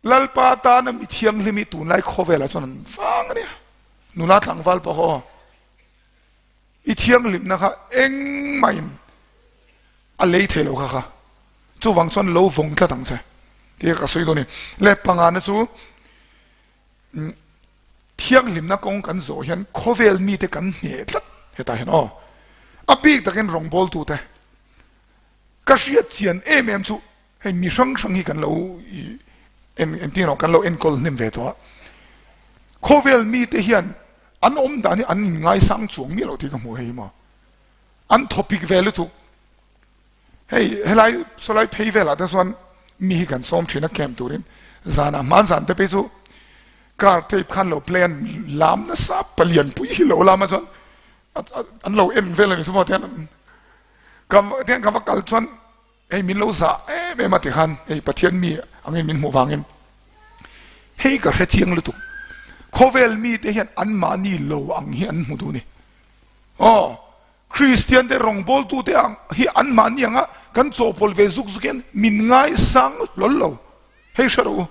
Lalpa tana mi thianghlim hi tunlai khawvelah chuan an vang a nia. Nula tlangval pawh kha aw. I thianghlimna kha engmahin a lei thei lo kha kha. Chuvang chuan lo vawng tlat ang che. Tia ka sawi dawn a ni. Le pangana chu Thianghlimna kawng kan zawh hian khawvel mite kan hneh tlat hetah hian aw. A bik takin rawngbawltute ka hriat chian em em chu hei mi hrang hrang hi kan lo en engtin emaw kan lo enkawl hnem ve tawh a. Khawvel mite hian an awm dan hi an inngaisang chuang miah lo tih ka hmu hei maw. An thawpik ve lutuk. Hei helai sawlai phei velah te chuan mi hi kan sawm thin a camp turin zanah hman zan te phei chu car tape khan lo play an lam nasa palian pui hi lo lam a chuan an lo en vel a ni chu maw tian ka tian ka va kal chuan hei min lo zah em em a ti khan hei Pathian mi angin min hmuh vangin hei ka hre chiang lutuk khawvel mi te hian an mahni lo ang hi an hmu duh ni aw Kristian te rawngbawltu te ang hi an mahni anga kan chawhpawlh ve zuk zuk hian min ngaisang hlawl lo. Hei hre rawh u,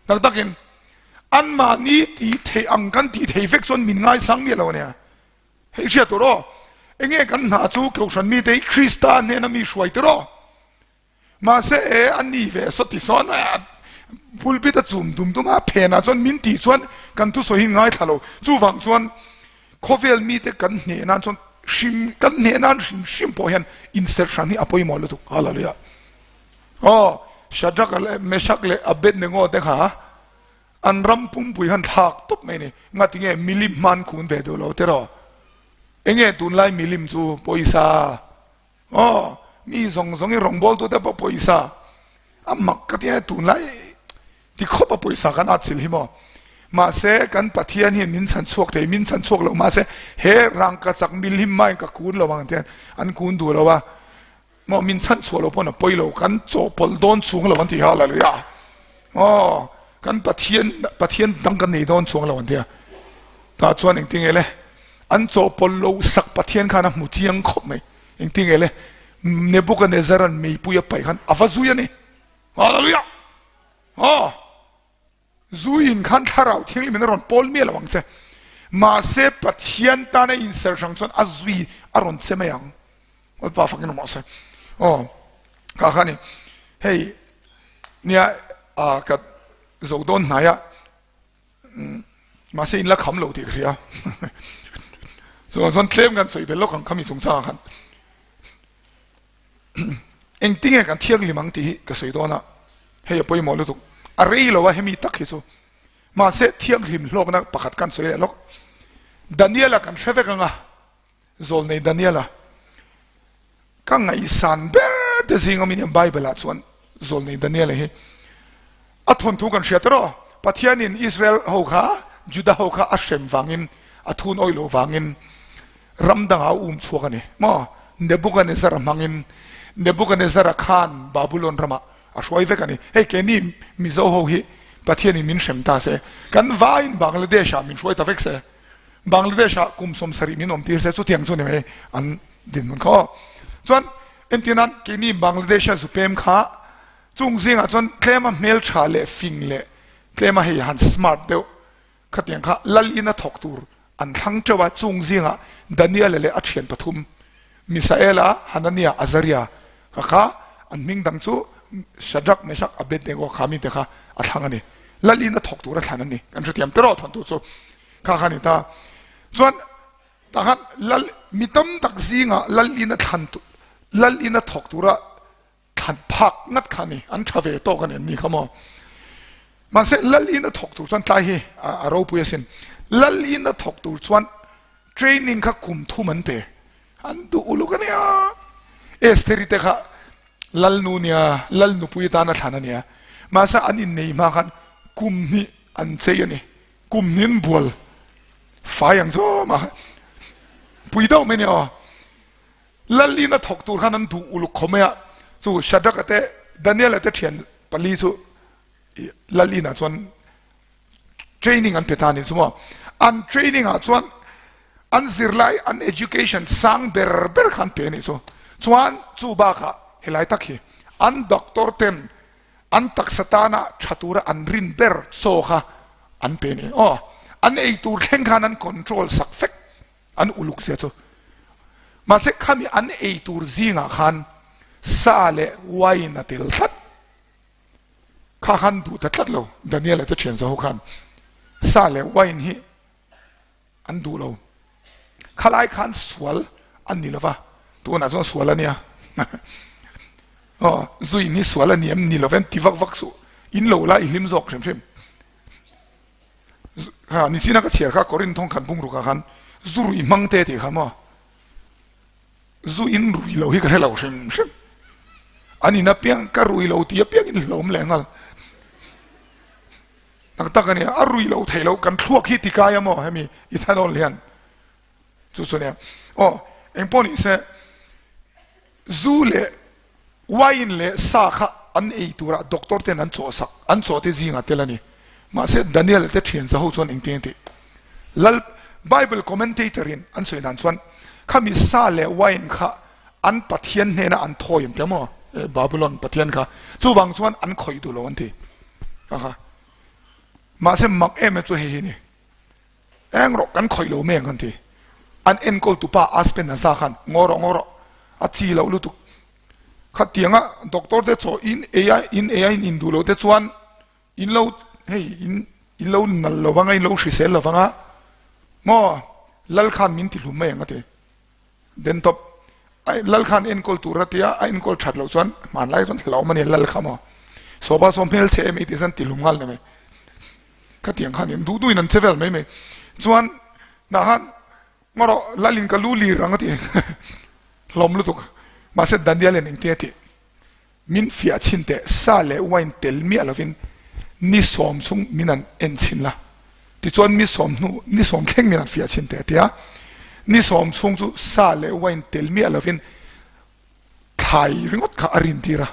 tak takin an mahni tih theih ang kan tih thei vek chuan min ngaisang miah lo ania. Hei hria tur aw, enge kan hna chu Kohhran mite hi Krista hnena mi hruai tir aw. Mahse e a ni ve saw ti sawn a pulpit a chum dum dum a, phenah chuan min tih chuan kan thusawi hi ngaithla lo. Chuvang chuan khawvel mite kan hneh nan chuan hrim kan hneh nan hrim hrim pawh hian inserh hran hi a pawimawh lutuk. Hallelujah. Aw, Shadrach leh Meshach leh Abednego te kha an ram pumpui han thlak tawp mai ni. Ngatinge milim hman kun ve duh lo tiraw? Enge tunlai milim chu pawisa Aw, mi zawng zawng i rawngbawltu te pawh pawisa a mak ka tia tunlai ti khawp a pawisa kan at chilh hi maw. Mahse kan Pathian hian min chhan chhuak thei, min chhan chhuak lo mahse he rangka chak milhim maiin ka kun lo ang tian an kun duh lo a, maw min chhan chhuah lo pawn a pawi lo, kan chawhpawlh dawn chhung lo an ti hallelujah. Aw, kan Pathian Pathian dang kan nei dawn chhuang lo an ti a. Tah chuan engtinge le? An chawhpawlh loh sak Pathian khan a hmu chiang khawp mai. Engtinge le? Nebuchadnezzar-a'n meipui a paih khan a va zui a ni. Hallelujah! Aw! Zuiin khan thlarau thianghlim in a rawn pawl miah lo ang che. Mahse Pathian tana inser hrang chuan a zui a rawn che mai ang. Lalpa fakin awm rawh se. Aw, kha kha ni. Hei, nia, ka zo dawn hnai a. Mahse in la kham lo tih ka hria. Chuan chuan tlem kan sawi bel lawk ang khami chungchangah khan. Engtinge kan thianghlim ang tih hi ka sawi dawn a, hei a pawimawh lutuk. A rei lo a hemi tak hi chu. Mahse thianghlim hlawkna pakhat kan sawi leh lawk. Daniela kan hre vek ang a. Zawlnei Daniela ka ngaihsan ber te zing awmin hian Bible ah chuan Zawlnei Daniela hi a thawnthu kan hria tawh Pathianin Israel ho kha Juda ho kha a hrem vangin a thun awih loh vangin ram dangah a um chhuak a ni maw Nebuchadnezzar-a hmangin Nebuchadnezzar-a khan Babulon ramah a hruai vek a ni hei keini Mizo ho hi Pathianin min hrem ta se kan vaiin Bangladesh ah min hruai ta vek se Bangladesh ah kum 70 min awm tir se chutiang chu ni mai an dinhmun kha aw. Chuan entir nan keini Bangladesh a zupem kha chung zingah chuan tlema hmeltha leh fing leh tlema hei han smart deuh khatiang kha lal in a thawk tur an thlang teuh a chung zingah Daniela leh a thian pathum Misaela, Hanania, Azaria kha kha an hming dang chu Shadrach, Meshach, Abednego kha mite kha a thlang a ni. Lal in a thawk tur a thlan an ni. Kan hrethiam te rawh thawntu chu kha kha ni ta. Chuan tah khan lal mi tam tak zingah lal in a thlan lal in a thawk tura thlan phak ngat kha ni an tha ve tawk a ni an ni kha maw. Mahse lal in a thawk tur chuan tlai hi a ropui asin. Lal in a thawk tur chuan training kha kum thum an pe. An duh uluk a nia. Estheri te kha lal nu nia, lal nupui atan a thlan a nia. Mahse an innei hma khan kum hnih an chei a ni. Kum hnih an bual fai ang chu mah pui deuh mai nia aw. Lal in a thawk tur khan an duh uluk khawp mai a. Chu Shadrach-a te Daniel-a te thian pali chu lal inah chuan training an pe ta a ni chu maw. An training ah chuan an zirlai an education sang ber ber kha an pe a nih chu. Chuan chu bakah helai tak hi an doctor ten an taksa tana tha tura an rin ber chaw kha an pe a ni. Aw an ei tur thleng khan an control sak vek an uluk zia chu. Mahse khami an ei tur zingah khan sa leh wine a tel tlat. Kha khan duh ta tlat lo, Daniel-a te thian zaho khan sa leh wine hi an duh lo. Khalai khan sual an ni lova, tunah chuan sual a nia. Aw, zuin hi sual a ni em ni lo em ti vak vak suh, in lo la i hlim zawk hrim hrim. Kha nichina ka chhiar kha Korin thawng khan bung rukah khan zu rui hmang te tih kha maw zu in rui lo hi ka hre lo hrim hrim. An in apiang ka rui lo tih apiang in hlawm leh nghal. Tak tak a nia, a rui lo thei lo kan thluak hi tikai a maw hemi ethanol hian chu chu nia. Aw engpawh ni se zu leh wine leh sa kha an ei turah doctor ten an chawh sak an chawh te zingah tel a ni. Mahse Daniel te thian za ho chuan engtin a tih? Lal Bible commentator in an sawi dan chuan khami sa leh wine kha an Pathian hnena an thawi an ti a maw? Babylon Pathian kha chuvang chuan an khawih duh lo an ti a kha. Mahse mak em em chu hei hi ni. Eng rawh kan khawih lo mai ang an ti. An enkawl tupa Aspen Naza khan ngaw rawh ngaw rawh a chi loh lutuk. Khatianga doctor te chaw in ei a in ei a in in duh loh te chuan In lo hei in in lo nal lo vanga in lo hrisel lo vanga maw lal khan min ti hlum mai ang a ti. Den tawp ai lal khan enkawl tur a tia a enkawl that loh chuan hmanlai chuan hlauhawm a nia lal kha maw sawpa saw hmel chhe em i tih chuan ti hlum nghal ni mai. Khatiang khan in duh duhin an che vel mai mai chuan hnah khan ngaw rawh lal in ka lu lir ang a ti hlawm lutuk mahse Daniel in engtin a tih. Min fiah chhin teh, sa leh wine tel miah lovin ni sawm chung min an en chhin la, tichuan mi sawm hnu ni sawm thleng min an fiah chhin teh a ti a. Ni sawm chhung chu sa leh wine tel miah lovin thlai ringawt kha a rin tir a,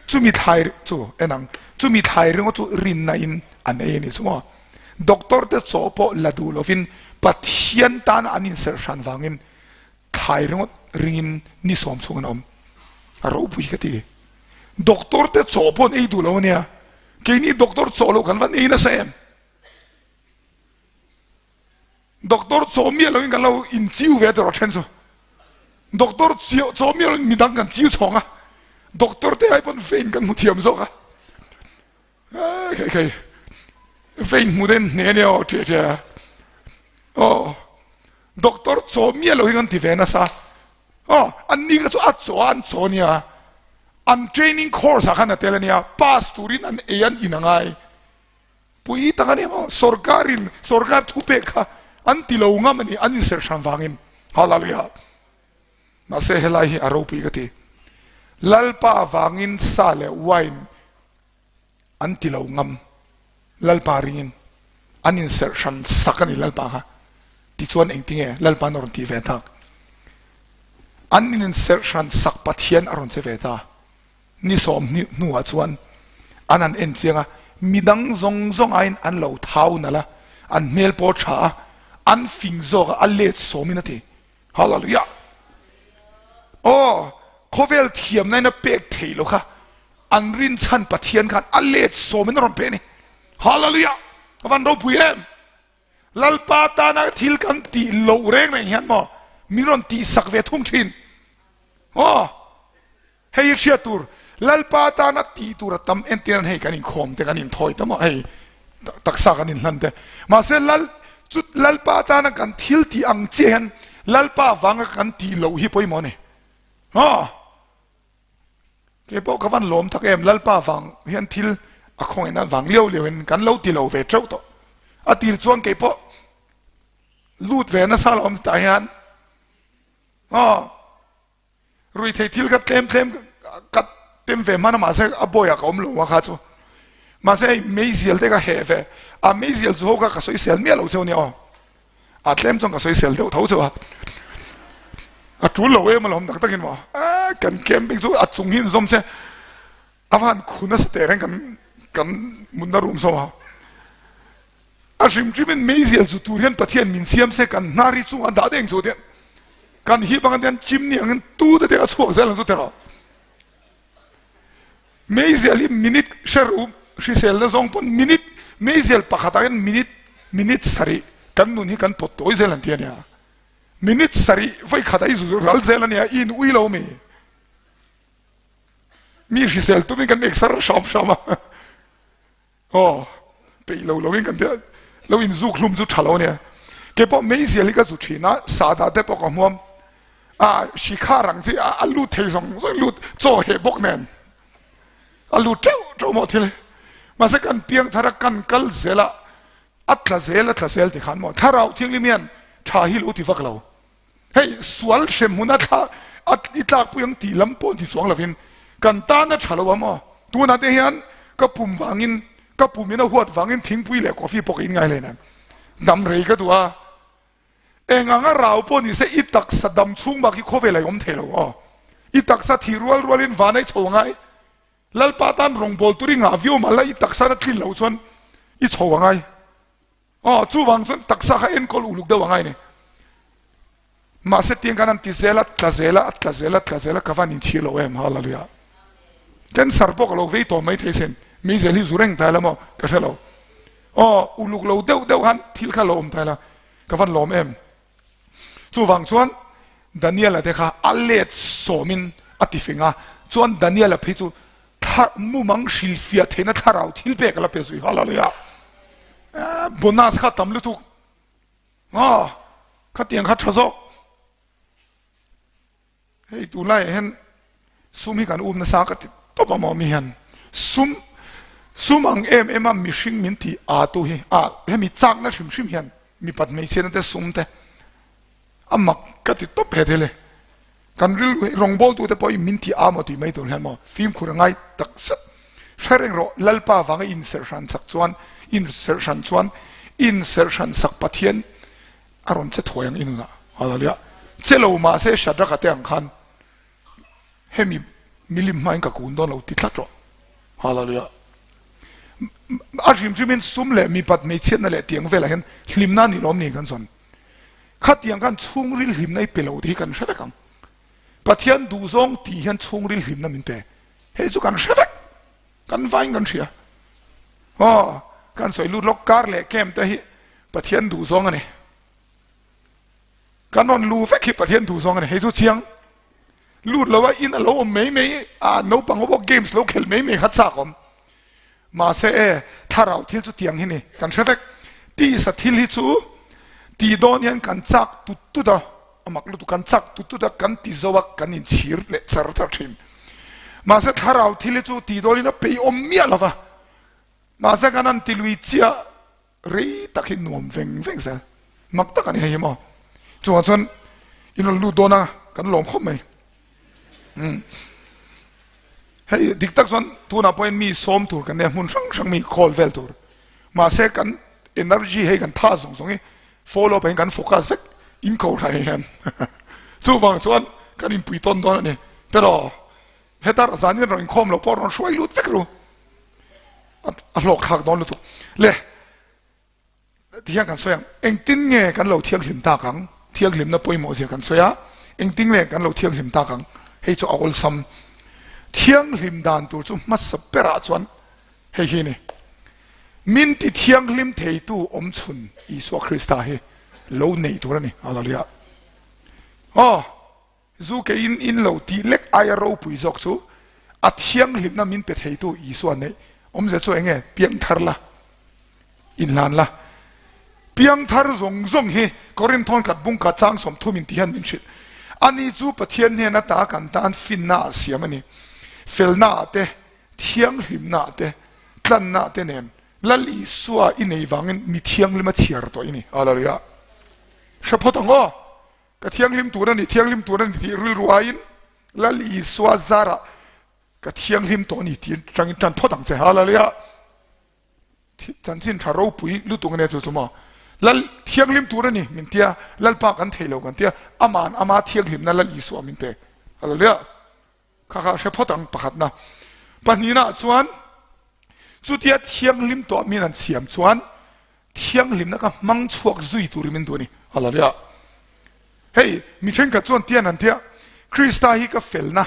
chumi thlai chu en ang, chumi thlai ringawt chu rinna in an ei a ni chu maw. Doctor te chaw pawh la duh lovin Pathian tana an inserh hran vangin Thlai ringawt ringin ni sawm chhung an awm. A ropui ka ti. Doctor te chaw pawh an ei duh lo ania. Keini doctor chaw lo kan van ei nasa em. Doctor chaw miah loin kan lo inchiu ve tawh then chu. Doctor chaw miah loin midang kan chiu chhawng a. Doctor te ai pawn vein kan hmu thiam zawk a. Khei khei vein hmu den hne ania aw ṭiah ṭiah a. Aw. Doctor chaw miah lo hi kan ti ve nasa. Aw, an ni kha chu a chaw a an chaw ania. An training course ah khan a tel ania. Pass turin an ei an in a ngai. Pui tak ania maw? Sorkarin sorkar thu pek kha an ti lo ngam ani an inserh hran vangin. Hallelujah. Mahse helai hi a ropui ka ti. Lalpa vangin sa leh wine An ti lo ngam. Lalpa ringin an inserh hran sak a ni Lalpa kha. Tichuan engtinge Lalpa'n a rawn tih ve tak? An inserh hran sak Pathian a rawn che ve ta. Ni sawm hnuah chuan an han en chiang a, midang zawng zawng aiin an lo thau nalh a, an hmel pawh a tha a, an fing zawk a, a let sawmin a ti. Hallelujah! Aw, khawvel thiamna in a pek theih lo kha an rinchhan Pathian khan a let sawmin a rawn pe a ni. Hallelujah! A van ropui em! Lalpa tana thil kan tih loh reng reng hian maw min rawn tihsak ve thung thin. Aw! Hei hi hriat tur, Lalpa tana tih tur a tam entir an hei kan inkhawm te kan inthawi ta maw hei taksa kan inhlan te. Mahse Lal chu Lalpa tana kan thil tih ang chiah hian Lalpa vanga kan tih loh hi pawimawh a ni. Aw! Kei pawh ka van lawm tak em Lalpa vang hian thil a khawngaihna vang liau liau in kan lo ti lo ve teuh tawh. A tir chuan kei pawh lut ve nasa lo awm tah hian aw Ruithei thil kha tlem tlem ka tem ve hman a mahse a bawiah ka awm lo a kha chu. Mahse hei meizial te ka heh ve a meizial chu ho kha ka sawisel miah lo cheu nia aw. A tlem chuan ka sawisel deuh tho cheu a. A tul lo em alawm tak takin maw. A kan camping chu a chung hi inzawm se a van khu nasa teh reng kan kan mutna room saw a. A hrimhrimin meizial zu tur hian Pathian min siam se kan hnar hi chungah dah deng chu tian kan hip ang tian chimney angin tu te te a chhuak zel ang chu tiraw. Meizial hi minute hre ru hriselna zawng pawn minute meizial pakhat ah hian minute minute sarih kan nun hi kan pawt tawi zel an ti ania. Minute sarih vawi khat ah i zu ral zel ania i in ui lo mi. Mi hrisel tumin kan exer hram hram a. Aw, peih lo lo in kan tia, lo in zuk hlum chu tha lo ania. Kei pawh meizial hi ka zu thin a, sahdah te pawh ka hmuam. A hri kha rang chi a lut thei zawng zawng lut chaw heh bawk nen a lut teuh teuh maw thil. Mahse kan piang thar a kan kal zel a. A tla zel a tla zel ti khan maw Thlarau Thianghlim hian tha hi lo ti vak lo. Hei sual hrem hmun a thla a i tlakpui ang tih lam pawh ni chuang lovin kan tan a tha lo a maw. Tunah te hian ka pum vangin ka pum in a huat vangin thingpui leh coffee pawh ka in ngai hleinem. Dam rei ka duh a. Eng anga rau pawh ni se i taksa dam chhung bak hi khawvel a i awm thei lo aw. I taksa thih rual rualin van a i chho angai. Lalpa tan rawngbâwl tur i ngah viau mah la i taksa na tlin loh chuan i chho angai. Aw, chuvang chuan taksa kha enkawl uluk deuh angai ni. Mahse tiang khan an ti zel a, tla zel a, a tla zel a, tla zel a, ka van inchhir lo em, Hallelujah. Cancer pawh ka lo vei tawh maithei sin, meizel hi zu reng ta ila maw, ka hre lo. Aw, uluk lo deuh deuh khan thil kha lo awm ta ila, ka van lawm em. Chuvang chuan Daniela te kha a let sawmin a ti fing a, chuan Daniela phei chu thla mumang hrilhfiah theihna thlarau thil pek a la pe zui. Hallelujah! Bonus kha tam lutuk. Aw, khatiang kha tha zawk. Hei tunlaiah hian sum hi kan um nasa ka ti tawp a maw mi hian sum sum ang em em a mihring min ti a tu hi a hemi chakna hrim hrim hian mipat hmeichhiatna te sum te a mak ka ti tawp he thil hi kan rilru hi rawngbawltu te pawh hi min ti a maw tih mai tur hian maw fimkhur a ngai tak zet hre reng rawh Lalpa vanga inserh hran sak chuan inserh hran chuan inserh hran sak Pathian A rawn che thuai ang i nunah Hallelujah. Che lo mahse Shadrach-a te ang khan hemi milim hmain ka kun dawn lo ti tlat rawh. Hallelujah. A hrim hrimin sum leh mipat hmeichhiatna leh tiang velah hian hlimna a nih lawm ni kan zawn. Khatiang khan chhungril hlimna i pe lo tih hi kan hre vek ang. Pathian duhzawng tih hian chhungril hlimna min pe. Hei chu kan hre vek. Kan vain kan hria. Aw, kan sawi lut lawk kar leh camp te hi Pathian duh zawng a ni. Kan rawn lu vek hi Pathian duh zawng a ni. Hei chu chiang lut lo a in a lo awm mai mai a naupang ho pawh games lo khel mai mai kha chak awm. Mahse e, thlarau thil chu tiang hi ni kan hre vek. Tisa thil hi chu ti dawn hian kan chak tut tut a. A mak lutuk kan chak tut tut a, kan ti zo a, kan inchhir leh char char thin. Mahse thlarau thil hi chu ti dawnin a peihawm miah lo va, mahse kan han ti lui chiah rei tak hi nuam veng veng zel. Mak tak a ni hei hi maw. Chungah chuan in rawn lut dawn a, kan lawm khawp mai. Umm. Hei dik tak chuan tunah pawhin mi sawm tur kan nia, hmun hrang hrang mi call vel tur. Mahse kan energy hei kan tha zawng zawng hi follow pahin kan focus vek in ko hran hian chuvang chuan kan inpui tawn dawn a ni. Pero heta zanin rawn inkhawm lo pawh rawn hruai lut vek ru a hlawk thlak dawn lutuk le. Tihian kan sawi ang, engtin nge kan lo thianghlim tak ang? Thianghlimna pawimawh zia kan sawi a, engtin nge kan lo thianghlim tak ang? Hei chu a awlsam. Thianghlim dan tur chu hmasa berah chuan hei hi a ni, Min ti thianghlim theitu awmchhun Isua Krista hi lo nei tur a ni. Hallelujah. Aw. Zu ke in in lo tih lek aia ropui zawk chu a thianghlimna min pe theitu Isua neih awmzia chu enge? Piangthar la, inhlan la. Piangthar zawng zawng hi Korinth khat bung khat chang 30 in ti hian min hrilh. Ani chu Pathian hnen ata kan tan finna ah siam a ni. Felna ah te, thianghlimna ah te, tlanna ah te nen Lal Isua i nei vangin mi thianghlim a chhiar tawh i ni. Hallelujah. Hre phawt ang aw. Ka thianghlim tur a ni, thianghlim tur a ni tih rilru aiin Lal Isua zarah ka thianghlim tawh a ni tih atangin tan phawt ang che. Hallelujah! Chanchin tha ropui lutuk a nia chu chu maw. Lal thianghlim tur a ni min tia, Lalpa kan thei lo kan tia, Ama'n ama thianghlimna Lal Isua min pe. Hallelujah! Kha kha hre phawt ang pakhatna. Pahnihna chuan chutia thianghlim tawh min an siam chuan thianghlimna kha hmang chhuak zui turin min duh a ni. Hallelujah. Hei mi thenkhat chuan tian an tia Krista hi ka felna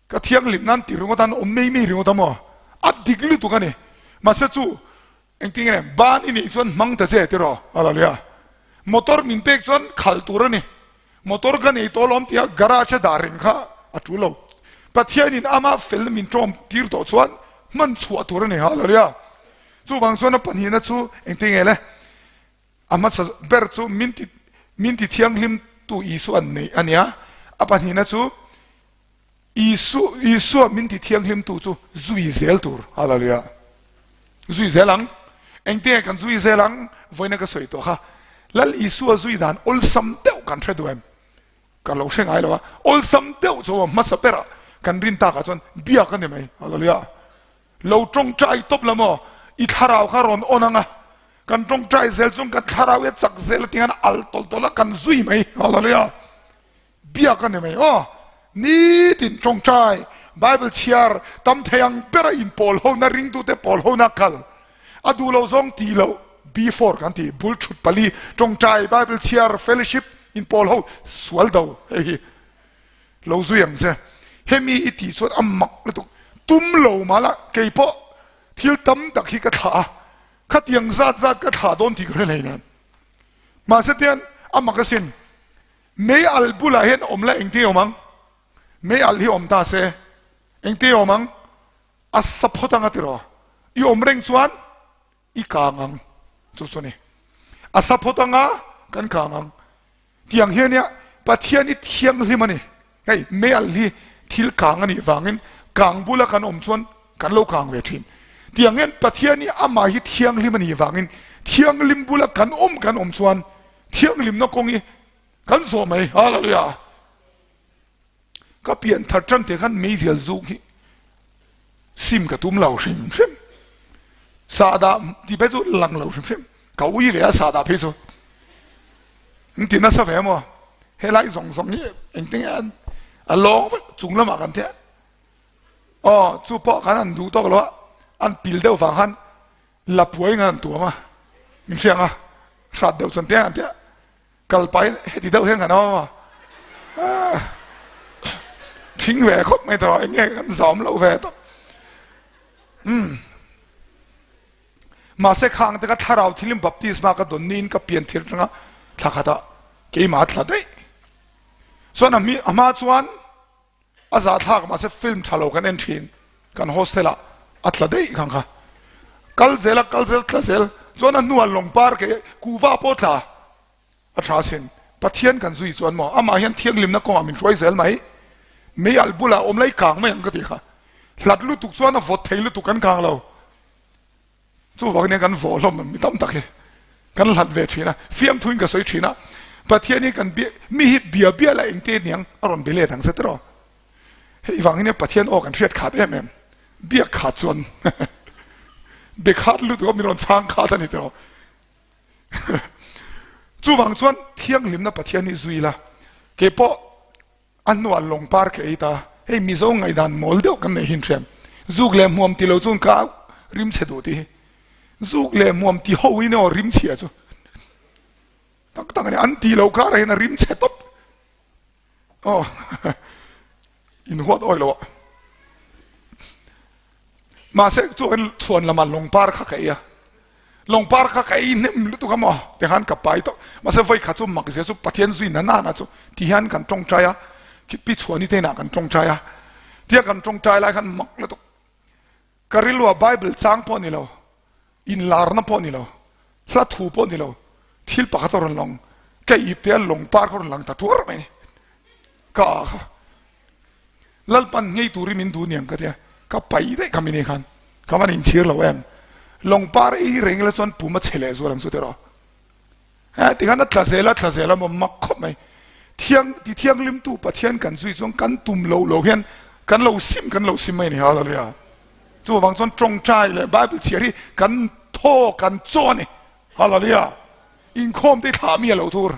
ka thianghlim nan ti ringawt an awm mai mai ringawt a maw? A dik lutuk a ni. Mahse chu Engtin nge ban i nih chuan hmang ta che tiraw? Hallelujah. Motor min pek chuan khalh tur a ni. Motor ka nei tawh lawm tia garage a dah reng kha a tul lo. Pathianin ama felna min tawm tir tawh chuan hman chhuah tur a ni. Hallelujah. Chuvang chuan a pahnihna chu engtin nge le? A hmasa ber chu min ti min ti thianghlim tu Isua an neih a nia. A pahnihna chu Isu, Isua min ti thianghlimtu chu zui zel tur. Hallelujah. Zui zel ang. Engtinge kan zui zel ang? Vawiina ka sawi tawh kha. Lal Isua zui dan awlsam deuh kan hre duh em? Ka lo hre ngai lo a, awlsam deuh chu a hmasa berah kan rin takah chuan biak a ni mai. Hallelujah. Lo tawngtai tawp la maw? I thlarau kha rawn awn ang a, kan tawngtai zel chuan kan thlarau hi a chak zel a tingan a al tawlh tawlh a, kan zui mai. Hallelujah. Biak a ni mai aw. Nitin tawngtai, Bible chhiar tam thei ang bera inpawl hona ringtute pawl hona kal a duh lo zawng tih loh before kan ti bul thut pali tawngtai Bible chhiar fellowship inpawl ho sual do hei hi lo zui ang che hemi i tih chuan a mak lutuk tum lo mah la kei pawh thil tam tak hi ka thlah a khatiang zat zat ka thlah dawn tih ka hre hleinem mahse tian a mak asin Mei alh bulah hian awm la engtin awm ang? Mei alh hi awm ta se engtin awm ang? A sa phawt ang a ti rawh. I awm reng chuan i kang ang chu chu ni. A sa phawt ang a kan kang ang. Tiang hian nia Pathian hi thianghlim a ni. Hei mei alh hi thil kang a nih vangin kang bula kan awm chuan kan lo kang ve thin. Tiang hian Pathian hi amah hi thianghlim a nih vangin thianghlim bula kan awm kan awm chuan Thianghlimna kawng hi kan zawh mai. Hallelujah. Ka pian thar tan te khan meizial zuk hi sim ka tum lo hrim hrim. Sahdah ti phei chu lang lo hrim hrim. Ka ui ve a sahdah phei chu. An ti nasa ve maw? Helai zawng zawng hi engtin nge a lawng vek chung lamah kan theh. Aw chu pawh khan an duh tawk lo a, an pil deuh vang khan La puai ngan an tuam a, min hriang a, hrat deuh chuan tiang an tia, kal pai heti deuh hian kan awm a, thing ve khawp mai tawh eng nge kan zawm loh ve tawp. Umm. Mahse khang te ka thlarau thilim baptisma ka dawn niin ka pian thir tanga thla khatah keimah thla daih. Chuan a hma chuan A zahthlak mahse film tha lo kan en thin kan hostel ah a tla daih khang kha kal zel a kal zel tla zel chuan a hnuah lawng par ke kuhva pawh tla a tha sin Pathian kan zui chuan maw amah hian thianghlimna kawngah min hruai zel mai mei alh bulah awm lai kang mai ang ka ti kha hlat lutuk chuan a vawt thei lutuk kan kang lo. Chuvang nia kan vawh hlawm mi tam tak hi kan hlat ve thin a, fiamthuin ka sawi thin a, Pathian hi kan bia, mi hi bia bia la engte niang a rawn be let ang se tiraw. Hei vang hi nia Pathian aw kan hriat khat em em, biak khat chuan be khat lutuk a min rawn chhang khat a ni tiraw. Chuvang chuan thianghlimna Pathian hi zui la, keipawh A hnuah lawng par ka ei ta. Hei Mizo ngaihdan mawl deuh kan neih hin hriam. Zuk leh hmuam ti lo chuan ka rim chhe duh tih hi. Zuk leh hmuam ti ho in aw rim chhia chu. Tak tak a ni. An ti lo karah hian a rim chhe tawp. Aw in huat awi lo ah. Mahse chuan chhuan lamah lawng par kha ka ei a. Lawng par kha ka ei hnem lutuk a maw ti khan ka pai tawh. Mahse vawi khat chu mak zia chu Pathian zui na nana chu ti hian kan tawngtai a, Pi Chhuani te inah kan tawngtai a. Tia kan tawngtai lai khan mak lutuk. Ka rilru ah Bible chang pawh ni lo, inlarna pawh ni lo, hla thu pawh ni lo, thil pakhat a rawn lang, ka ip te a lawng par kha a rawn lang ta tuar mai. Ka ah kha. Lalpan ngei turin min duh niang ka tia, ka paih daih kha mini khan ka van inchhir lo em. Lawng par ei reng ila chuan pum a chhe leh zual ang chu tiraw. He tikhan a tla zel a tla zel a maw mak khawp mai. Thiang ti thianghlimtu Pathian kan zui chuan kan tum loh loh hian kan lo sim kan lo sim mai a ni Hallelujah. Chuvang chuan tawngtai leh Bible chhiar hi kan thaw kan chaw a ni Hallelujah. Inkhawm te thlah mi a lo tur.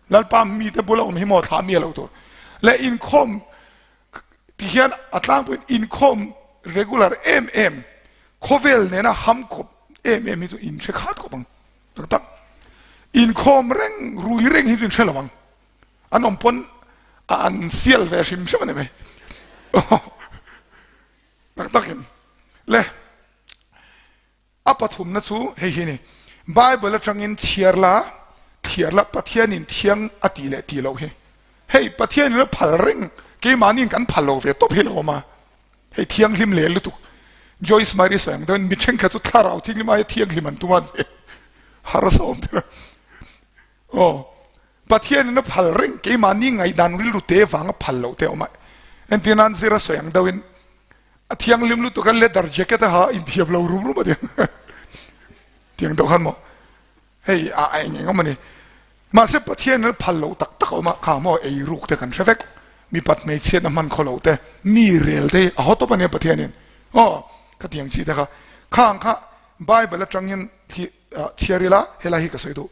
Lalpa mite bula awm hi maw thlah mi a lo tur leh inkhawm ti hian a tlangpuiin inkhawm regular em em khawvel nena ham khawp em em hi chu in hre khat khawp ang tak tak inkhawm reng rui reng hi chu in hre lo ang an awm pawn a an sial ve hrim hrim a ni mai tak takin le A pathumna chu hei hi a ni, Bible atangin chhiar la, thliar la, Pathianin thiang a tih leh tih loh hi. Hei, Pathianin a phal reng, keimahniin kan phal lo ve tawp hi lo awm a. Hei thianghlim leh lutuk. Joyce Meyer sawi ang deuhin mi thenkhat chu thlarau thianghlim aia thianghlim an tum a ni. Harsa awm tir a. Aw, Pathianin a phal reng, keimahni ngaihdan rilru te vanga phal loh te a awm a. Entir nan zir a sawi ang deuhin A thianghlim lutuk a leather jacket a ha inthiam lo rum rum a ti. Tiang deuh khan maw hei a eng eng awm a ni. Mahse Pathian in a phal loh tak tak a awm a, kha maw ei ruk te kan hre vek, mipat hmeichhiatna hman khaw loh te, mi rel te hi a haw tawp a nia Pathian in. Aw ka tiang chi te kha khang kha Bible atang hian chhiar ila helai hi ka sawi duh.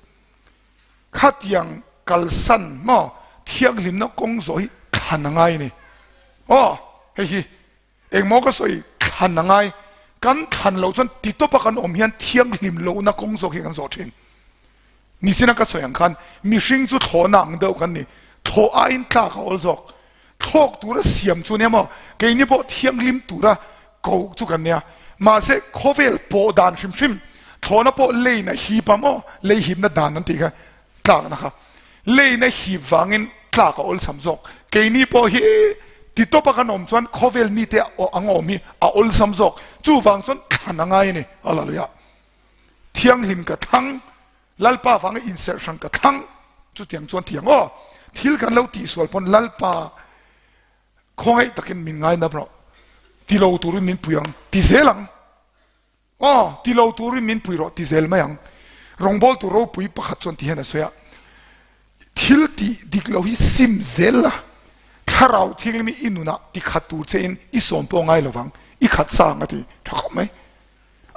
Khatiang kalsan maw thianghlimna kawng zawh hi thlan a ngai a ni. Aw hei hi Engmaw ka sawi thlan a ngai, kan thlan loh chuan ti tawpa kan awm hian thianghlim lohna kawng zawk hi kan zawh thin. Nichina ka sawi ang khan mihring chu thlawhna ang deuh kan ni, thlawh aiin tlak a awl zawk. Thlawk tura siam chu nia maw, keini pawh thianghlim tura koh chu kan nia. Mahse khawvel pawh dan hrim hrim, thlawhna pawh leiin a hip a maw, lei hipna dan an tih kha tlakna kha leina hip vangin tlak a awlsam zawk. Keini pawh hi ti tawpa kan awm chuan khawvel mite ang awm hi a awlsam zawk. Chuvang chuan thlan a ngai a ni. Hallelujah. Thianghlim ka thlang, Lalpa vanga inserh hrang ka thlang. Chutiang chuan thiang aw. Thil kan lo tihsual pawn Lalpa khawngaih takin min ngainap rawh. Ti lo turin min pui ang. Ti zel ang. Aw, ti lo turin min pui rawh ti zel mai ang. Rawngbawltu ropui pakhat chuan ti hian a sawi a, Thil tih dik lo hi sim zel la, thlarau thianghlim hi i nunah ti khat tur che in i sawm pawh ngai lovang, i khat sa ang a ti tha khawp mai.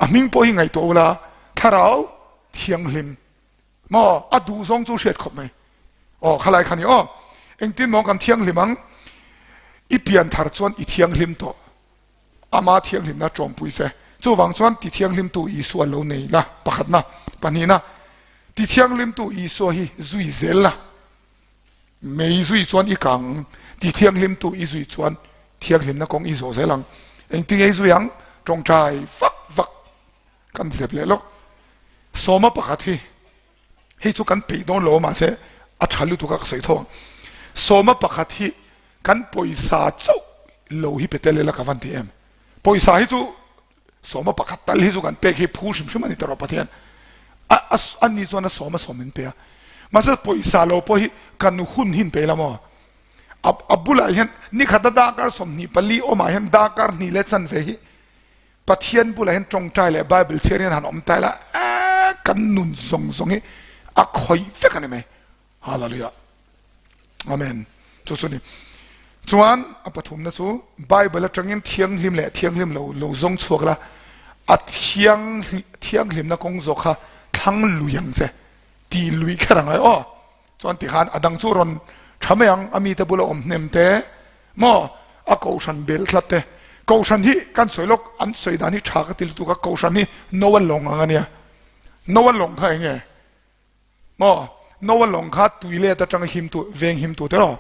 A hming pawh hi ngaihtuah ula, thlarau thianghlim maw a duh zawng chu hriat khawp mai. Aw, khalai kha ni aw, engtin maw kan thianghlim ang, i pian thar chuan i thianghlim tawh. Ama thianghlimna ṭawmpui che. Chuvang chuan ti thianghlimtu Isua lo nei la, pakhatna. Pahnihna, ti thianghlimtu Isua hi zui zel la. Mei zui chuan i kang ang, ti thianghlimtu i zui chuan thianghlimna kawng i zawh zel ang. Engtinge i zui ang? Ṭawngṭai vak vak kan zep leh lawk. Sawma pakhat hi, hei chu kan peih dawn lo mahse a tha lutuk a ka sawi tho ang. Sawma pakhat hi kan pawisa chauh lo hi pe tel ila ka van ti em. Pawisa hi chu sawma pakhat tal hi chu kan pek hi phu hrim hrim a ni ta rawh Pathian. A a ni chuan a sawma sawm min pe a. Mahse pawisa lo pawh hi kan hun hi in pe ila maw? A a bulah hian nikhat a darkar 24 awmah hian darkar hnih leh chanve hi Pathian bulah hian tawngtai leh Bible chhiar hian han awm ta ila eh kan nun zawng zawng hi a khawih vek a ni mai. Hallelujah. Amen. Chu chu ni. Chuan a pathumna chu Bible atangin thianghlim leh thianghlim lo lo zawng chhuak la a thiang thianghlimna kawng zawk kha thlang lui ang che ti lui kher angai aw. Chuan tikhan a dang chu rawn tha mai ang, a mite bula awm hnem te maw, a kohhran bel tlat te. Kohhran hi kan sawi lawk, an sawi dan hi tha ka ti lutuk a, kohhran hi Noah lawng ang a nia. Noah lawng kha eng nge? Maw, Noah lawng kha tui let atanga himtu, veng himtu te rawh.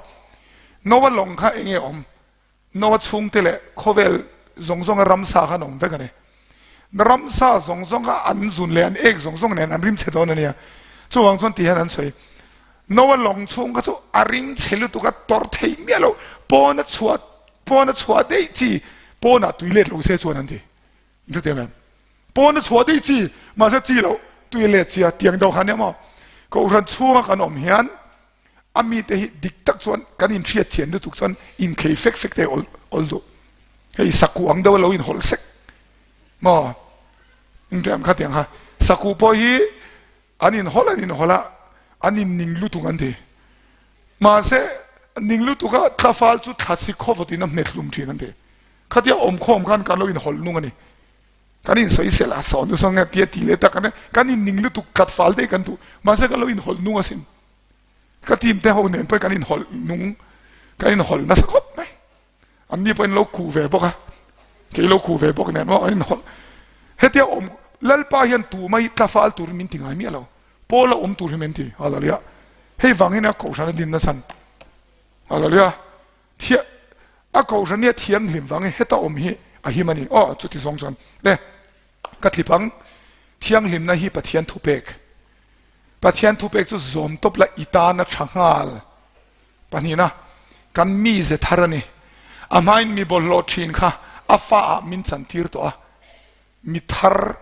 Noah lawng kha eng nge awm? Noa chhungte leh khawvel zawng zawnga ramsa khan awm vek a ni. Ramsa zawng zawng kha an zun leh an ek zawng zawng nen an rim chhe dawn a nia. Chuvang chuan ti hian an sawi. Noa lawng chhung kha chu a rim chhe lutuk a tawrh theih miah loh. Pawna chhuah pawna chhuah daih chi pawnah tui let lo se chuan an ti. Chutiang em? Pawna chhuah daih chi mahse chi loh tui a let sia tiang deuh kha nia maw. Kohhran chhunga kan awm hian A mite hi dik tak chuan kan inhriat thian lutuk chuan inkhei fek fek te awl awl duh. Hei sakuh ang deuh a lo inhawlh sek maw? Inrem kha tiang kha. Sakuh pawh hi an inhawlh an inhawlh a, an inning lutuk an ti. Mahse ning lutuk a thlafal chu thlasik khawvawtin a hmet hlum thin an ti. Khatia awmkhawm khan kan lo inhawlh nung a ni. Kan insawisel a sawn chu sawn nge tia ti leh tak an kan inning lutuk tlat fal daih kan duh. Mahse kan lo inhawlh nung asin. Ka team te ho nen pawh kan inhawlh nung, kan inhawlh nasa khawp mai. An ni pawh in lo kuh ve bawk a, kei lo kuh ve bawk nen maw an inhawlh. Hetia awm Lalpa hian tu mai tlafal turin min ti ngai miah lo. Paula awm tur hi min ti. Hallelujah. Hei vang hian a kohhran a din nachhan. Hallelujah. Thia a kohhran hi a thianghlim vangin heta awm hi a him a ni. Aw chuti zawng chuan le ka tlip ang. Thianghlimna hi Pathian thupek. Pathian thupek chu zawm tawp la i tan a tha nghal. Pahnihna, kan mize thar a ni. A hmain mi bawlhhlawh thin kha a fa ah min chantir tawh a, mi thar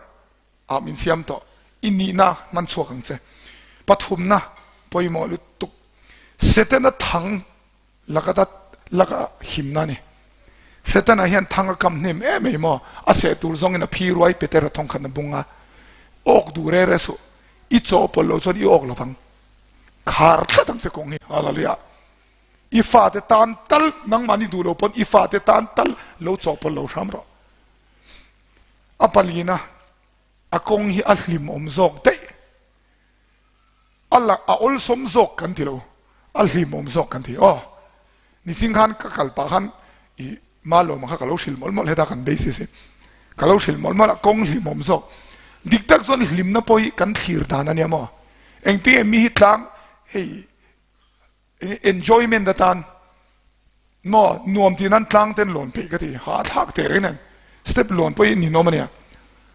ah min siam tawh. I nihna hman chhuak ang che. Pathumna pawimawh lutuk, Setana thang Laka dat laka himna a ni. Setana hian thang a kam hnem em em aw, a seh tur zawngin a phi ruai Petera thawng khat na bung a. Awk duh re re suh. I chawhpawlh loh chuan i awk lovang. Khar tlat ang che kawng hi. Hallelujah. I fate tan tal, nangmahni duh lo pawn i fate tan tal lo chawhpawlh lo hram rawh. A palina a kawng hi a hlimawm zawk daih. A la a awlsawm zawk kan ti lo, a hlimawm zawk kan ti. Aw, niching khan ka kal pah khan i Malawma kha ka lo hrilh mawlh mawlh heta kan basis hi ka lo hrilh mawlh mawlh a, kawng hlimawm zawk. Dik tak chuan hlimna pawh hi kan thlir dan a nia maw? Engtinge mi hi tlang hei enjoyment atan maw nuam tih nan tlang ten lawn peih ka ti hahthlak teh reng nen step lawn pawh hi ninawm a nia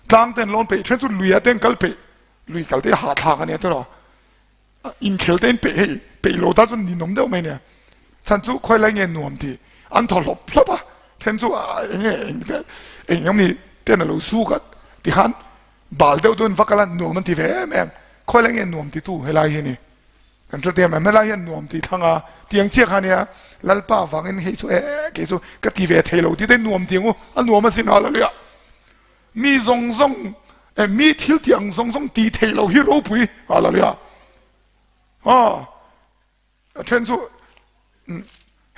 tlang ten lawn peih then chu lui ah ten kal peih lui kal te hi hahthlak a nia tiraw inkhel te in peih hei peih lo ta chu ninawm deuh mai nia chhan chu khawi lai nge nuam tih an thaw hlawp hlawp a then chu eng nge eng eng ni ten a lo su ka tikhan bal deuh deuhin va kal a nuam an ti ve em em khawi lai nge nuam ti tu helai hi ni. Kan hre tiam em, helai hian nuam tih thlang a, tiang chiah kha nia, Lalpa vangin hei chu eh kei chu ka ti ve thei lo tih te nuam ti ang u, a nuam asin hallelujah. Mi zawng zawng eh mi thil tih ang zawng zawng ti thei lo hi ropui hallelujah. Aw a then chu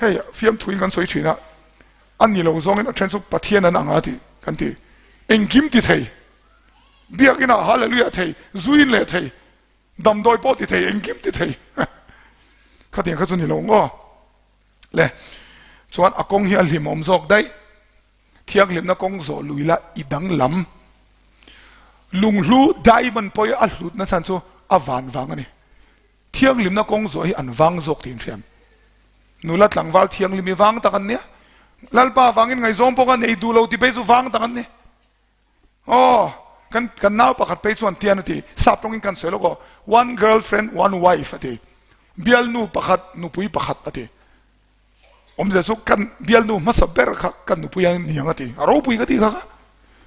hei fiamthuin kan sawi thin a, a ni lo zawngin a then chu Pathian an ang a tih kan ti, engkim ti thei, biakinah hallelujah thei, zuin leh thei, Damdawi pawh ti thei, engkim ti thei. Khatiang kha chu ni lo ngaw. Le, chuan a kawng hi a hlimawm zawk daih. Thianghlimna kawng zawh lui la i danglam. Lunghlu diamond pawh hi a hlutna chhan chu a van vang a ni. Thianghlimna kawng zawh hi an vang zawk tih inhriam. Nula tlangval thianghlim hi vang tak an nia. Lalpa vangin ngaihzawng pawh kha nei duh lo ti phei chu vang tak an ni. Aw, kan kan nau pakhat phei chuan tian a ti, sap tawngin kan sawi lawk aw, one girlfriend one wife a ti, bialnu pakhat nupui pakhat a ti. Awmzia chu kan bialnu hmasa ber kha kan nupui a ni ang a ti, a ropui ka ti kha kha.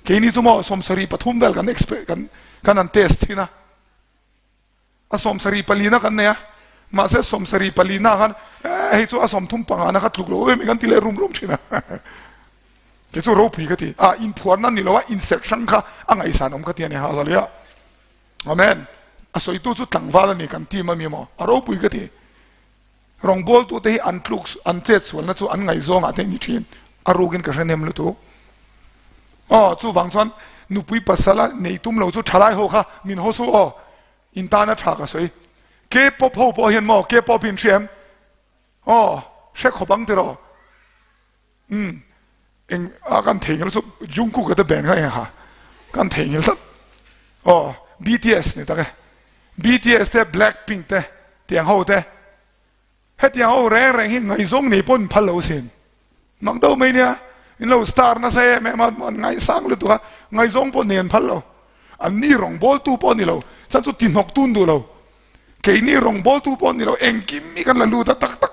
Keini chu maw 73 vel kan expe kan kan han test thin a. A 74 na kan nei a, mahse 74 na khan eh hei chu a 35 na kha tluk lo em kan ti leh rum rum thin a. Kei chu ropui ka ti. A inphuarna ni lo a inserh hrang kha a ngaihsan awm ka ti a ni Hallelujah. Amen. A sawitu chu tlangval a ni kan team a mi maw? A ropui ka ti. Rawngbawltute hi an tluk an chet sualna chu an ngaihzawngah te ni thin. A rukin ka hre nem lutuk. Aw, chuvang chuan nupui pasala nei tum lo chu thalai ho kha min haw suh aw. In tana tha ka sawi. K-pop ho pawh hian maw K-pop hi in hria em? Aw, hre khawp ang tiraw? Umm, eng a kan theihnghilh chu Jungkook a te band kha eng ha kan theihnghilh tlat. Aw, BTS ni tak e. BTS te Blackpink te tiang ho te hetiang ho reng reng hi ngaihzawng nei pawh an phal lo sin. Mak deuh mai nia, in lo star nasa em em a, an ngaisang lutuk a, ngaihzawng pawh nei an phal lo. Anni rawngbawltu pawh a ni lo, chuan chu tihnawk tun duh lo. Keini rawngbawltu pawh a ni lo, engkim hi kan la lut a tak tak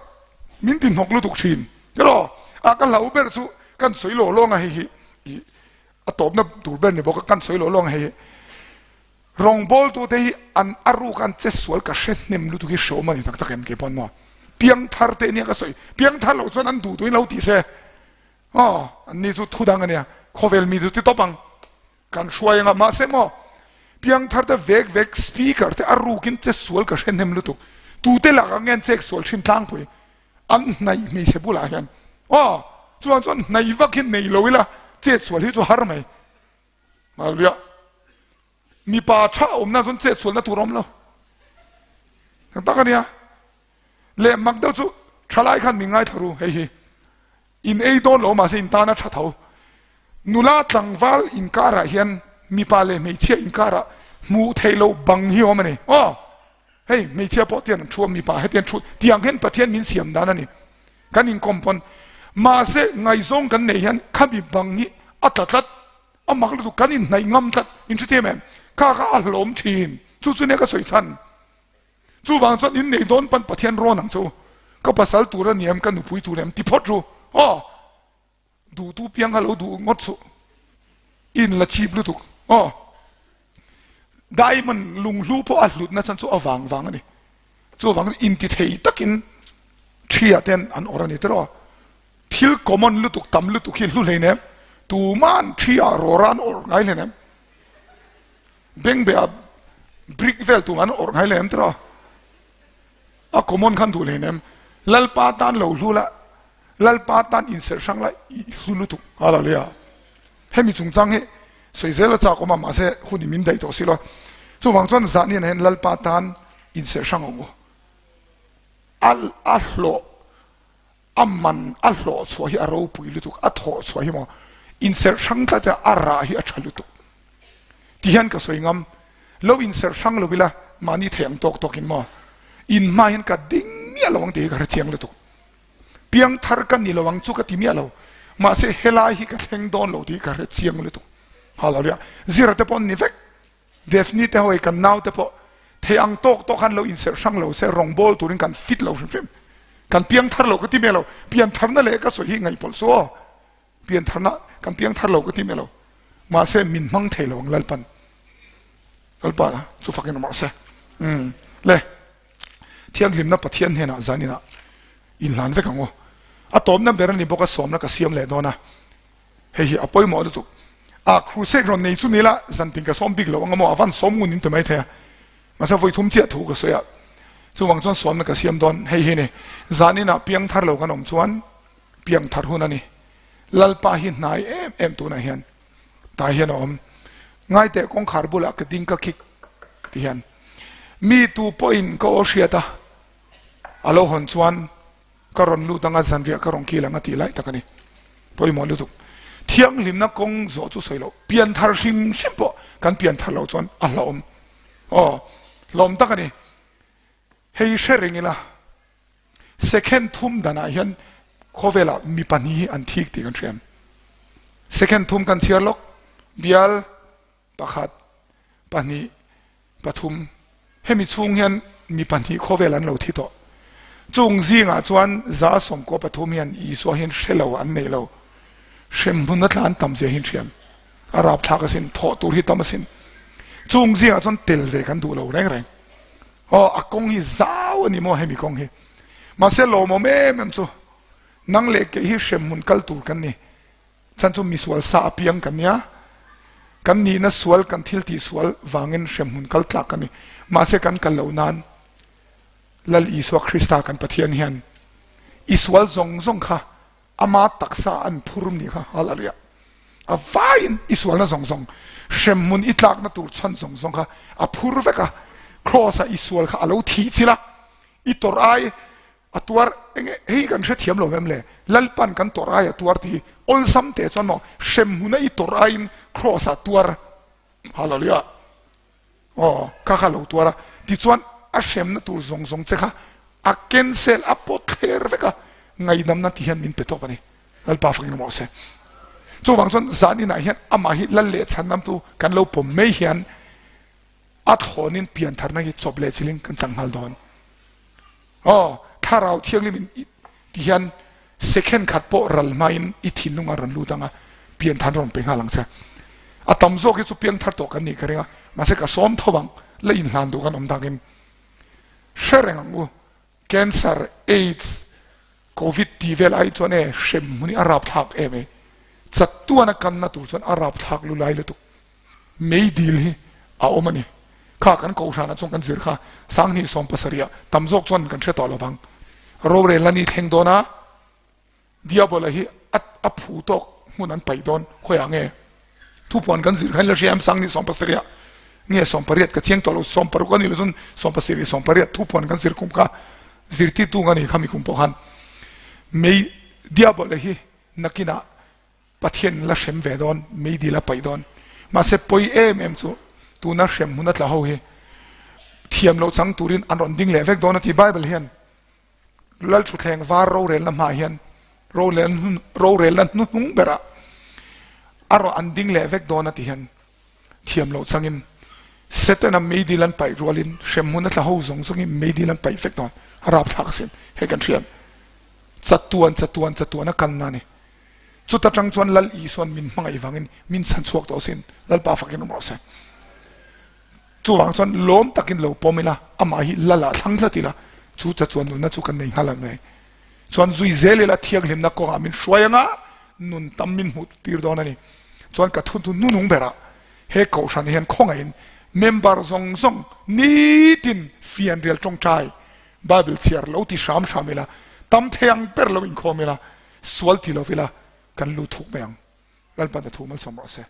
min tihnawk lutuk thin. Tiraw? A ka hlau ber chu kan sawi lawh lawng a hei hi i a tawpna tur ber ni bawk a, kan sawi lawh lawng a hei hi. Rawngbawltute hi an a ruk an che sual ka hre hnem lutuk hi hreawm a ni tak tak em kei pawn maw? Piangthar te nia ka sawi, piangthar loh chuan an duh tuin lo ti se aw an ni chu thu dang a nia, khawvel mi chu ti tawp ang kan hruai anga mahse maw piangthar te vek vek speaker te a rukin che sual ka hre hnem lutuk tute lakah nge an chek sual thin tlangpui an hnaih hmeichhe bulah hian aw chuan chuan hnaih vak hi nei lo ila chet sual hi chu har mai. Hallelujah. Mipa tha awmna chuan chet sualna tur awm lo. Ang tak ania. Leh mak deuh chu thalai khan min ngaithla ru hei hi. In ei dawn lo mahse in tana tha tho. Nula tlangval inkarah hian mipa leh hmeichhia inkarah hmuh theih loh bang hi awm a ni. Aw hei hmeichhia pawh tiang an thu a mipa hetiang thu tiang hian Pathian min siam dan a ni. Kan inkawm pawn mahse ngaihzawng kan neih hian khami bang hi a tla tlat a mak lutuk kan inhnaih ngam tlat in hre thiam em kha kha a hlawm thin chu chu nia ka sawi chhan chuvang chuan in nei dawn pan Pathian rawn ang chu ka pasal tur a ni em ka nupui tur em ti phawt ru aw Duhtu piang kha lo duh ngawt suh. In la chip lutuk. Aw. Diamond lunghlu pawh a hlutna chan chu a vang vang a ni. Chuvang inti thei takin thria ten an awrh a ni tiraw. Thil common lutuk tam lutuk hi hlu hleinem. Tuman thria rawra an awrh ngai hleinem. Bengbeh ah brick vel tum an awrh ngai lem tiraw? A common khan duh hleinem. Lalpa tan lo hlu la, Lalpa tan inserh hrang la i hlu lutuk. Hallelujah. Hemi chungchang hi sawi zel a chak awm a, mahse hun i min daih tawh si lo. Chuvang chuan zahnian hian Lalpa tan inserh hrang ang u. A a hlawh a man a hlawh chhuah hi a ropui lutuk, a thawh chhuah hi maw inserh hrang tlat a, a rah hi a tha lutuk. Ti hian ka sawi ngam, lo inserh hrang lo ila mahni thei ang tawk tawkin maw in hma hian ka ding miah lo ang tih hi ka hrechiang lutuk. Piangthar ka ni lo ang chu ka ti miah lo, mahse helai hi ka thleng dawn lo tih hi ka hrechiang lutuk. Hallelujah. Zira te pawh an ni vek. Daphne te ho hi kan nau te pawh thei ang tawk tawk khan lo inserh hrang lo se rawngbawl turin kan fit lo hrim hrim. Kan piangthar lo ka ti miah lo. Piantharna leh ka sawi hi ngaihpawlh suh aw. Piantharna kan piangthar lo ka ti miah lo. Mahse min hmang thei lo ang Lalpan. Lalpa chu fakin awm rawh se. Umm le Thianghlimna Pathian hnenah zaninah inhlan vek ang u. A tawpna ber a ni bawk a sawmna ka siam leh dawn a. Hei hi a pawimawh lutuk. A crusade rawn nei chu ni la, zantin ka sawm bik lo ang a maw, a van sawm ngun in ti mai thei a. Mahse vawi thum chiah thu ka sawi a, chuvang chuan sawmna ka siam dawn. Hei hi ni, zaninah piang thar lo kan awm chuan piang thar hun a ni. Lalpa hi hnai em em tunah hian tah hian a awm. Ngaiteh kawngkhar bulah ka ding ka khik ti hian mi tu pawhin ka aw hriat a, a lo hawn chuan Ka rawn lut anga zanriah ka rawn kil ang a tih lai tak a ni. Pawimawh lutuk. Thianghlimna kawng zawh chu sawi loh. Pianthar hrim hrim pawh kan pianthar loh chuan a hlauhawm. Aw, hlawm tak a ni. Hei hre reng ila, second thum danah hian khawvelah mi pahnih hi an thik tih kan hria em? Second thum kan chhiar lawk, bial Pakhat, pahnih, pathum, hemi chhung hian mi pahnih khawvel an lo thi tawh. Chung zingah chuan 113 hian Isua hian hre lo an nei lo. Hremhmun a tlan tam zia hian hriam. A rapthlak asin, thawh tur hi tam asin. Chung zingah chuan tel ve kan duh lo reng reng. Aw, a kawng hi zau a ni maw hemi kawng hi. Mahse lawmawm em em chu nang leh kei hi hremhmun kal tur kan ni. Chan chu misual sa apiang kan nia, kan nihna sual kan thil tih sual vangin hremhmun kal tlak kan ni. Mahse kan kal loh nan Lal Isua Krista kan Pathian hian i sual zawng zawng kha ama taksa an phur nih kha Hallelujah. A vaiin i sualna zawng zawng hremhmun i tlakna tur chhan zawng zawng kha a phur vek a, Kraws ah i sual kha a lo thih chilh a, i tawrh ai A tuar eng e hei kan hrethiam lo em le? Lalpan kan tawrh ai a tuar tih hi awlsam teh chuan maw hremhmun a i tawrh aiin Kraws ah tuar Hallelujah aw kha kha lo tuar a tichuan a hremna tur zawng zawng che kha a cancel a pawt thler vek a ngaihdamna tih hian min pe tawp a ni Lalpa fakin awm rawh se. Chuvang chuan zan inah hian amah hi lal leh chhan namtu kan lo pawm mai hian a thlawnin piantharna hi chawp leh chilin kan chang nghal dawn. Aw, Thlarau Thianghlim in ti hian second khat pawh ral hmain i thinlung a rawn lut ang a, pianthar rawn pe nghal ang che. A tam zawk hi chu piangthar tawh kan nih ka ring a, mahse ka sawm tho ang, la inhlan duh kan awm dakin hre reng ang u. Cancer, AIDS, Covid tih vel ai chuan e hrem hmun hi a rapthlak em e. Chatuan a kanna tur chuan a rapthlak lulai lutuk. Meidil hi a awm a ni. Kha kan kohhranah chuan kan zir kha Sanghnih 70 ah tam zawk chuan kan hre tawh lo vang. Rorel a ni thleng dawn a, Diabola hi a a phu tawk hmun an paih dawn khawiah nge? Thupuan kan zir khan la hria em Sanghnih 70 ah nge 18 ka chiang tawh lo 60 a nih loh chuan 70 80 thupuan kan zir kum kha zirtirtu nga ni kha mi kum pawh khan mei Diabola hi nakinah Pathian la hrem ve dawn, meidil a paih dawn. Mahse pawi em em chu tuna hrem hmun a tla ho hi thiam loh chang turin an rawn ding leh vek dawn a ti Bible hian. Lalthuthleng var rorelna hmaah hian rorelna hnuhnung berah a rawn an ding leh vek dawn a ti hian thiam loh changin Setana meidil an paih rualin hrem hmun a tla ho zawng zawngin meidil an paih vek dawn a rapthlak asin hei kan hriat chatuan chatuan chatuan a kalna a ni. Chuta tang chuan Lal Isuan min hmangaih vangin min chhan chhuak tawh sin, Lalpa fakin awm rawh se. Chuvang chuan lawm takin lo pawm ila, amah hi Lal ah thlang tlat ila, chu chatuan nunna chu kan nei nghal ang mai. Chuan zui zel ila thianghlimna kawngah min hruai anga nun tam min hmuh tir dawn a ni. Chuan ka thu hnunung berah he kohhran hian khawngaihin Member zawng zawng nitin fianrial tawngtai Bible chhiar lo ti hram hram ila, tam thei ang ber lo inkhawm ila, sual ti lo ila kan lu thuk mai ang. Lalpan a thu malsawm rawh se.